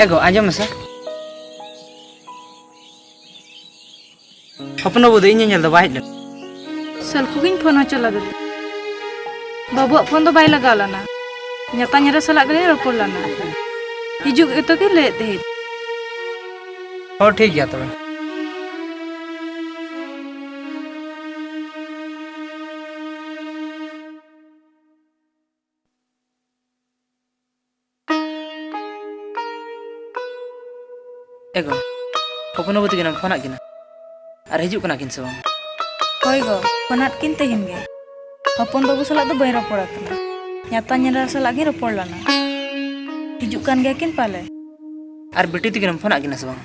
ᱮ ᱜᱚ, ᱟᱸᱡᱚᱢ ᱢᱮᱥᱮ᱾ ᱦᱚᱯᱚᱱ ᱵᱟᱹᱵᱩ ᱫᱚ ᱤᱧ ᱧᱮᱧᱮᱞ ᱫᱚ ᱵᱟᱭ ᱦᱮᱡ ᱞᱮᱱᱟ᱾ ᱥᱟᱞᱠᱷᱩ ᱜᱤᱧ ᱯᱷᱳᱱ ᱦᱚᱪᱚ ᱞᱮᱫᱮ ᱛᱮ᱾ ᱵᱟᱹᱵᱩᱣᱟᱜ ᱯᱷᱳᱱ ᱫᱚ ᱵᱟᱭ ᱞᱟᱜᱟᱣ ᱞᱮᱱᱟ᱾ ᱧᱟᱛᱟ ᱧᱮᱨᱟ ᱥᱟᱞᱟᱜ ᱜᱮᱞᱤᱧ ᱨᱚᱯᱚᱲ ᱞᱮᱱᱟ᱾ ᱦᱤᱡᱩᱜ ᱜᱮᱛᱚ ᱠᱤᱱ ᱞᱟᱹᱭᱮᱫ ᱛᱟᱦᱮᱸᱫ᱾ ᱦᱚᱸ, ᱴᱷᱤᱠ ᱜᱮᱭᱟ ᱛᱚᱵᱮ᱾ ᱮ ᱜᱚ, ᱦᱚᱯᱚᱱ ᱵᱟᱹᱵᱩ ᱛᱟᱹᱠᱤᱱ ᱮᱢ ᱯᱷᱳᱱᱟᱫ ᱠᱤᱱᱟ? ᱟᱨ ᱦᱤᱡᱩᱜ ᱠᱟᱱᱟ ᱠᱤᱱ ᱥᱮ ᱵᱟᱝ? ᱦᱳᱭ ᱜᱚ, ᱯᱷᱳᱱᱟᱫ ᱠᱤᱱ ᱛᱟᱦᱮᱱ ᱜᱮ᱾ ᱦᱚᱯᱚᱱ ᱵᱟᱹᱵᱩ ᱥᱟᱞᱟᱜ ᱫᱚ ᱵᱟᱹᱧ ᱨᱚᱯᱚᱲ ᱟᱠᱟᱱᱟ᱾ ᱧᱟᱛᱟ ᱧᱮᱨᱟ ᱥᱟᱞᱟᱜ ᱜᱤᱧ ᱨᱚᱯᱚᱲ ᱞᱮᱱᱟ᱾ ᱦᱤᱡᱩᱜ ᱠᱟᱱ ᱜᱮᱭᱟ ᱠᱤᱱ ᱯᱟᱞᱮ᱾ ᱟᱨ ᱵᱤᱴᱤ ᱛᱟᱹᱠᱤᱱ ᱮᱢ ᱯᱷᱳᱱᱟᱫ ᱠᱤᱱᱟ ᱥᱮ ᱵᱟᱝ?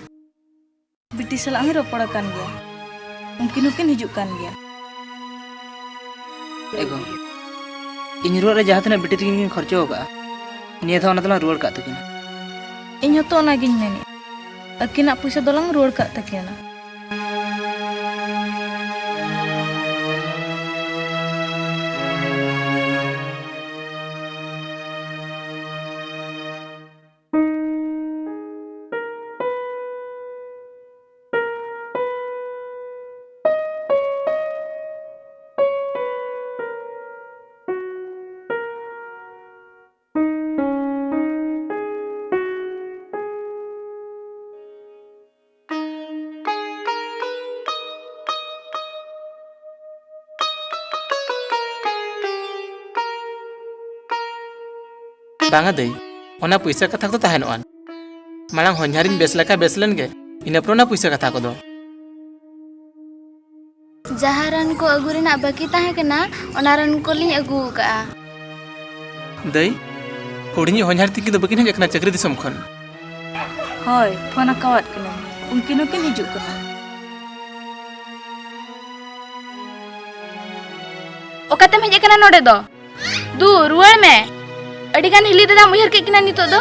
ᱵᱤᱴᱤ ᱥᱟᱞᱟᱜ ᱦᱚᱸᱧ ᱨᱚᱯᱚᱲ ᱟᱠᱟᱱ ᱜᱮᱭᱟ᱾ ᱩᱱᱠᱤᱱ ᱦᱚᱸᱠᱤᱱ ᱦᱤᱡᱩᱜ ᱠᱟᱱ ᱜᱮᱭᱟ᱾ ᱮ ᱜᱚ, ᱤᱧ ᱨᱩᱣᱟᱹᱜ ᱨᱮ ᱡᱟᱦᱟᱸ ᱛᱤᱱᱟᱹᱜ ᱵᱤᱴᱤ ᱛᱟᱹᱠᱤᱱ ᱠᱤᱱ ᱠᱷᱚᱨᱪᱚ ᱟᱠᱟᱫᱼᱟ, ᱱᱤᱭᱟᱹ ᱫᱷᱟᱣ ᱚᱱᱟ ᱫᱚᱞᱟᱝ ᱨᱩᱣᱟᱹᱲ ᱠᱟᱜ ᱛᱟᱹᱠᱤᱱᱟ᱾ ᱤᱧ ᱦᱚᱸᱛᱚ ᱚᱱᱟᱜᱤᱧ ᱢᱮᱱᱮᱫᱼᱟ, ᱟᱹᱠᱤᱱᱟᱜ ᱯᱩᱭᱥᱟᱹ ᱫᱚᱞᱟᱝ ᱨᱩᱣᱟᱹᱲ ᱠᱟᱜ ᱛᱟᱹᱠᱤᱱᱟ᱾ ᱵᱟᱝᱟ ᱫᱟᱹᱭ, ᱚᱱᱟ ᱯᱩᱭᱥᱟᱹ ᱠᱟᱛᱷᱟ ᱠᱚᱫᱚ ᱛᱟᱦᱮᱱᱚᱜᱼᱟ᱾ ᱢᱟᱲᱟᱝ ᱦᱚᱧᱦᱟᱨᱤᱧ ᱵᱮᱥ ᱞᱮᱠᱟ ᱵᱮᱥ ᱞᱮᱱ ᱜᱮ, ᱤᱱᱟᱹ ᱯᱚᱨᱮ ᱚᱱᱟ ᱯᱩᱭᱥᱟᱹ ᱠᱟᱛᱷᱟ ᱠᱚᱫᱚ᱾ ᱡᱟᱦᱟᱸ ᱨᱟᱱ ᱠᱚ ᱟᱹᱜᱩ ᱨᱮᱱᱟᱜ ᱵᱟᱹᱠᱤ ᱛᱟᱦᱮᱸ ᱠᱟᱱᱟ, ᱚᱱᱟ ᱨᱟᱱ ᱠᱚᱞᱤᱧ ᱟᱹᱜᱩ ᱟᱠᱟᱫᱼᱟ᱾ ᱫᱟᱹᱭ, ᱦᱩᱰᱤᱧᱤᱡ ᱦᱚᱧᱦᱟᱨ ᱛᱤᱠᱤᱱ ᱫᱚ ᱵᱟᱹᱠᱤᱱ ᱦᱮᱡ ᱟᱠᱟᱱᱟ ᱪᱟᱹᱠᱨᱤ ᱫᱤᱥᱚᱢ ᱠᱷᱚᱱ? ᱦᱳᱭ, ᱯᱷᱳᱱ ᱟᱠᱟᱣᱟᱫ ᱠᱤᱱᱟᱹᱧ, ᱩᱱᱠᱤᱱ ᱦᱚᱸᱠᱤᱱ ᱦᱤᱡᱩᱜ ᱠᱟᱱᱟ᱾ ᱚᱠᱟᱛᱮᱢ ᱦᱮᱡ ᱟᱠᱟᱱᱟ ᱱᱚᱰᱮ ᱫᱚ? ᱫᱩ, ᱨᱩᱣᱟᱹᱲ ᱢᱮ᱾ ᱟᱹᱰᱤ ᱜᱟᱱ ᱦᱤᱞᱤ ᱫᱟᱫᱟᱢ ᱩᱭᱦᱟᱹᱨ ᱠᱮᱫ ᱠᱤᱱᱟ ᱱᱤᱛᱚᱜ ᱫᱚ?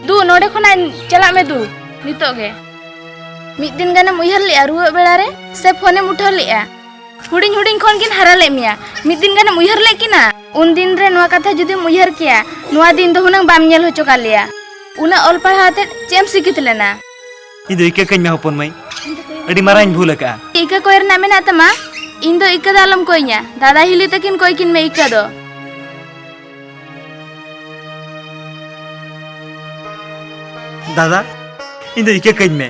ᱫᱩ, ᱱᱚᱰᱮ ᱠᱷᱚᱱᱟᱜ ᱪᱟᱞᱟᱜ ᱢᱮ ᱫᱩ, ᱱᱤᱛᱚᱜ ᱜᱮ᱾ ᱢᱤᱫ ᱫᱤᱱ ᱜᱟᱱᱮᱢ ᱩᱭᱦᱟᱹᱨ ᱞᱮᱜᱼᱟ ᱨᱩᱣᱟᱹᱜ ᱵᱮᱲᱟ ᱨᱮ, ᱥᱮ ᱯᱷᱳᱱᱮᱢ ᱩᱴᱷᱟᱹᱣ ᱞᱮᱜᱼᱟ? ᱦᱩᱰᱤᱧ ᱦᱩᱰᱤᱧ ᱠᱷᱚᱱ ᱠᱤᱱ ᱦᱟᱨᱟ ᱞᱮᱫ ᱢᱮᱭᱟ, ᱢᱤᱫ ᱫᱤᱱ ᱜᱟᱱᱮᱢ ᱩᱭᱦᱟᱹᱨ ᱞᱮᱫ ᱠᱤᱱᱟ? ᱩᱱ ᱫᱤᱱ ᱨᱮ ᱱᱚᱣᱟ ᱠᱟᱛᱷᱟ ᱡᱩᱫᱤᱢ ᱩᱭᱦᱟᱹᱨ ᱠᱮᱭᱟ, ᱱᱚᱣᱟ ᱫᱤᱱ ᱫᱚ ᱦᱩᱱᱟᱹᱝ ᱵᱟᱢ ᱧᱮᱞ ᱦᱚᱪᱚ ᱠᱟᱜ ᱞᱮᱭᱟ᱾ ᱩᱱᱟᱹᱜ ᱚᱞ ᱯᱟᱲᱦᱟᱣ ᱟᱛᱮᱫ ᱪᱮᱫ ᱮᱢ ᱥᱤᱠᱷᱤᱛ ᱞᱮᱱᱟ? ᱤᱧ ᱫᱚ ᱤᱠᱟᱹ ᱠᱟᱹᱧ ᱢᱮ ᱦᱚᱯᱚᱱ ᱢᱟᱹᱭ, ᱟᱹᱰᱤ ᱢᱟᱨᱟᱝ ᱤᱧ ᱵᱷᱩᱞ ᱟᱠᱟᱜᱼᱟ᱾ ᱤᱠᱟᱹ ᱠᱚᱭ ᱨᱮᱱᱟᱜ ᱢᱮᱱᱟᱜ ᱛᱟᱢᱟ, ᱤᱧ ᱫᱚ ᱤᱠᱟᱹ ᱫᱚ ᱟᱞᱚᱢ ᱠᱚᱭ ᱤᱧᱟ᱾ ᱫᱟᱫᱟ ᱦᱤᱞᱤ ᱛᱟᱹᱠᱤᱱ ᱠᱚᱭ ᱠᱤᱱ ᱢᱮ ᱤᱠᱟᱹ ᱫᱚ᱾ ᱫᱟᱫᱟ, ᱤᱧ ᱫᱚ ᱤᱠᱟᱹ ᱠᱟᱹᱧ ᱢᱮ,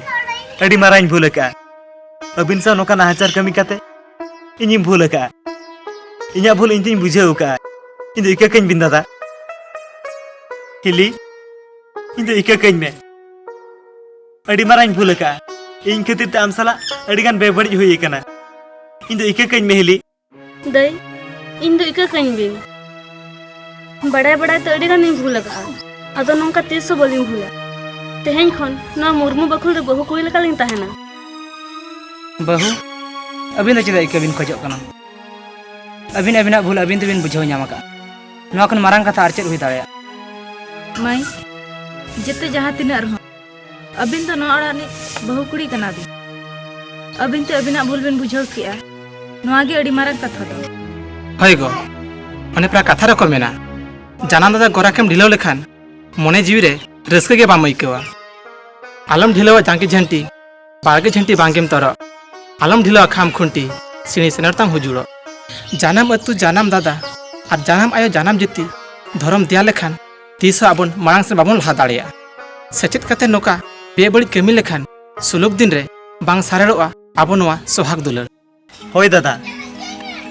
ᱟᱹᱰᱤ ᱢᱟᱨᱟᱝ ᱤᱧ ᱵᱷᱩᱞ ᱟᱠᱟᱜᱼᱟ᱾ ᱟᱹᱵᱤᱱ ᱥᱟᱶ ᱱᱚᱝᱠᱟ ᱱᱟᱦᱟᱪᱟᱨ ᱠᱟᱹᱢᱤ ᱠᱟᱛᱮ ᱤᱧᱤᱧ ᱵᱷᱩᱞ ᱟᱠᱟᱜᱼᱟ᱾ ᱤᱧᱟᱹᱜ ᱵᱷᱩᱞ ᱤᱧ ᱛᱮᱧ ᱵᱩᱡᱷᱟᱹᱣ ᱟᱠᱟᱜᱼᱟ᱾ ᱤᱧ ᱫᱚ ᱤᱠᱟᱹ ᱠᱟᱹᱧ ᱵᱤᱱ ᱫᱟᱫᱟ᱾ ᱦᱤᱞᱤ, ᱤᱧ ᱫᱚ ᱤᱠᱟᱹ ᱠᱟᱹᱧ ᱢᱮ᱾ ᱟᱹᱰᱤ ᱢᱟᱨᱟᱝ ᱤᱧ ᱵᱷᱩᱞ ᱟᱠᱟᱜᱼᱟ᱾ ᱤᱧ ᱠᱷᱟᱹᱛᱤᱨ ᱛᱮ ᱟᱢ ᱥᱟᱞᱟᱜ ᱟᱹᱰᱤ ᱜᱟᱱ ᱵᱮᱵᱟᱹᱲᱤᱡ ᱦᱩᱭ ᱟᱠᱟᱱᱟ᱾ ᱤᱧ ᱫᱚ ᱤᱠᱟᱹ ᱠᱟᱹᱧ ᱢᱮ ᱦᱤᱞᱤ᱾ ᱫᱟᱹᱭ, ᱤᱧ ᱫᱚ ᱤᱠᱟᱹ ᱠᱟᱹᱧ ᱵᱤᱱ᱾ ᱵᱟᱲᱟᱭ ᱵᱟᱲᱟᱭ ᱛᱮ ᱟᱹᱰᱤ ᱜᱟᱱᱤᱧ ᱵᱷᱩᱞ ᱟᱠᱟᱜᱼᱟ᱾ ᱟᱫᱚ ᱱᱚᱝᱠᱟ ᱛᱤᱥ ᱦᱚᱸ ᱵᱟᱹᱞᱤᱧ ᱵᱷᱩᱞᱟ᱾ ᱛᱮᱦᱮᱧ ᱠᱷᱚᱱ ᱱᱚᱣᱟ ᱢᱩᱨᱢᱩ ᱵᱟᱠᱷᱳᱞ ᱨᱮ ᱵᱟᱹᱦᱩ ᱠᱩᱲᱤ ᱞᱮᱠᱟ ᱞᱤᱧ ᱛᱟᱦᱮᱱᱟ᱾ ᱵᱟᱹᱦᱩ, ᱟᱹᱵᱤᱱ ᱫᱚ ᱪᱮᱫᱟᱜ ᱤᱠᱟᱹ ᱵᱤᱱ ᱠᱷᱚᱡᱚᱜ ᱠᱟᱱᱟ? ᱟᱹᱵᱤᱱ ᱟᱹᱵᱤᱱᱟᱜ ᱵᱷᱩᱞ ᱟᱹᱵᱤᱱ ᱛᱮᱵᱤᱱ ᱵᱩᱡᱷᱟᱹᱣ ᱧᱟᱢ ᱟᱠᱟᱫᱼᱟ᱾ ᱱᱚᱣᱟ ᱠᱷᱚᱱ ᱢᱟᱨᱟᱝ ᱠᱟᱛᱷᱟ ᱟᱨ ᱪᱮᱫ ᱦᱩᱭ ᱫᱟᱲᱮᱭᱟᱜᱼᱟ? ᱢᱟᱹᱭ, ᱡᱮᱛᱮ ᱡᱟᱦᱟᱸ ᱛᱤᱱᱟᱹᱜ ᱨᱮᱦᱚᱸ, ᱟᱹᱵᱤᱱ ᱫᱚ ᱱᱚᱣᱟ ᱚᱲᱟᱜ ᱨᱤᱱᱤᱡ ᱵᱟᱹᱦᱩ ᱠᱩᱲᱤ ᱠᱟᱱᱟ ᱵᱤᱱ᱾ ᱟᱹᱵᱤᱱ ᱛᱮ ᱟᱹᱵᱤᱱᱟᱜ ᱵᱷᱩᱞ ᱵᱤᱱ ᱵᱩᱡᱷᱟᱹᱣ ᱠᱮᱜᱼᱟ, ᱱᱚᱣᱟ ᱜᱮ ᱟᱹᱰᱤ ᱢᱟᱨᱟᱝ ᱠᱟᱛᱷᱟ ᱫᱚ᱾ ᱦᱳᱭ ᱜᱚ, ᱚᱱᱮ ᱯᱮᱲᱟ ᱠᱟᱛᱷᱟ ᱨᱮᱠᱚ ᱢᱮᱱᱟ, ᱡᱟᱱᱟᱢ ᱫᱟᱫᱟ ᱜᱚᱨᱟᱠᱮᱢ ᱰᱷᱤᱞᱟᱹᱣ ᱞᱮᱠᱷᱟᱱ ᱢᱚᱱᱮ ᱡᱤᱣᱤ ᱨᱮ ᱨᱟᱹᱥᱠᱟᱹ ᱜᱮ ᱵᱟᱢ ᱟᱹᱭᱠᱟᱹᱣᱟ᱾ ᱟᱞᱚᱢ ᱰᱷᱤᱞᱟᱹᱣᱟ ᱡᱟᱸᱜᱮ ᱡᱷᱟᱹᱱᱴᱤ, ᱵᱟᱲᱜᱮ ᱡᱷᱟᱹᱱᱴᱤ ᱵᱟᱝᱜᱮᱢ ᱛᱚᱨᱚᱜ᱾ ᱟᱞᱚᱢ ᱰᱷᱤᱞᱟᱹᱣᱟ ᱠᱷᱟᱢ ᱠᱷᱩᱱᱴᱤ, ᱥᱤᱬᱤ ᱥᱮᱱᱮᱨ ᱛᱟᱢ ᱦᱩᱡᱩᱲᱚᱜ᱾ ᱡᱟᱱᱟᱢ ᱟᱹᱛᱩ, ᱡᱟᱱᱟᱢ ᱫᱟᱫᱟ ᱟᱨ ᱡᱟᱱᱟᱢ ᱟᱭᱳ ᱡᱟᱱᱟᱢ ᱡᱟᱹᱛᱤ ᱫᱷᱚᱨᱚᱢ ᱫᱮᱭᱟ ᱞᱮᱠᱷᱟᱱ ᱛᱤᱥ ᱦᱚᱸ ᱟᱵᱚᱱ ᱢᱟᱲᱟᱝ ᱥᱮᱫ ᱵᱟᱵᱚᱱ ᱞᱟᱦᱟ ᱫᱟᱲᱮᱭᱟᱜᱼᱟ᱾ ᱥᱮᱪᱮᱫ ᱠᱟᱛᱮ ᱱᱚᱝᱠᱟ ᱵᱮᱵᱟᱹᱲᱤᱡ ᱠᱟᱹᱢᱤ ᱞᱮᱠᱷᱟᱱ ᱥᱩᱞᱩᱠ ᱫᱤᱱ ᱨᱮ ᱵᱟᱝ ᱥᱟᱨᱮᱲᱚᱜᱼᱟ ᱟᱵᱚ ᱱᱚᱣᱟ ᱥᱚᱦᱟᱜᱽ ᱫᱩᱞᱟᱹᱲ᱾ ᱦᱳᱭ ᱫᱟᱫᱟ,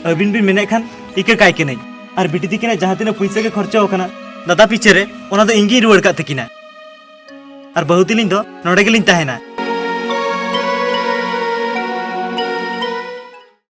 ᱟᱹᱵᱤᱱ ᱵᱤᱱ ᱢᱮᱱᱮᱫ ᱠᱷᱟᱱ ᱤᱠᱟᱹ ᱠᱟᱭ ᱠᱟᱹᱱᱟᱹᱧ᱾ ᱟᱨ ᱵᱤᱴᱤ ᱛᱤᱠᱤᱱᱟᱜ ᱡᱟᱦᱟᱸ ᱛᱤᱱᱟᱹᱜ ᱯᱩᱭᱥᱟᱹ ᱜᱮ ᱠᱷᱚᱨᱪᱟ ᱟᱠᱟᱱᱟ ᱫᱟᱫᱟ ᱯᱤᱪᱷᱟᱹ ᱨᱮ, ᱚᱱᱟ ᱫᱚ ᱤᱧ ᱜᱤᱧ ᱨᱩᱣᱟᱹᱲ ᱠᱟᱜ ᱛᱟᱹᱠᱤᱱᱟ᱾ ᱟᱨ ᱵᱟᱹᱦᱩ ᱛᱤᱞᱤᱧ ᱫᱚ ᱱᱚᱰᱮ ᱜᱮᱞᱤᱧ ᱛᱟᱦᱮᱱᱟ᱾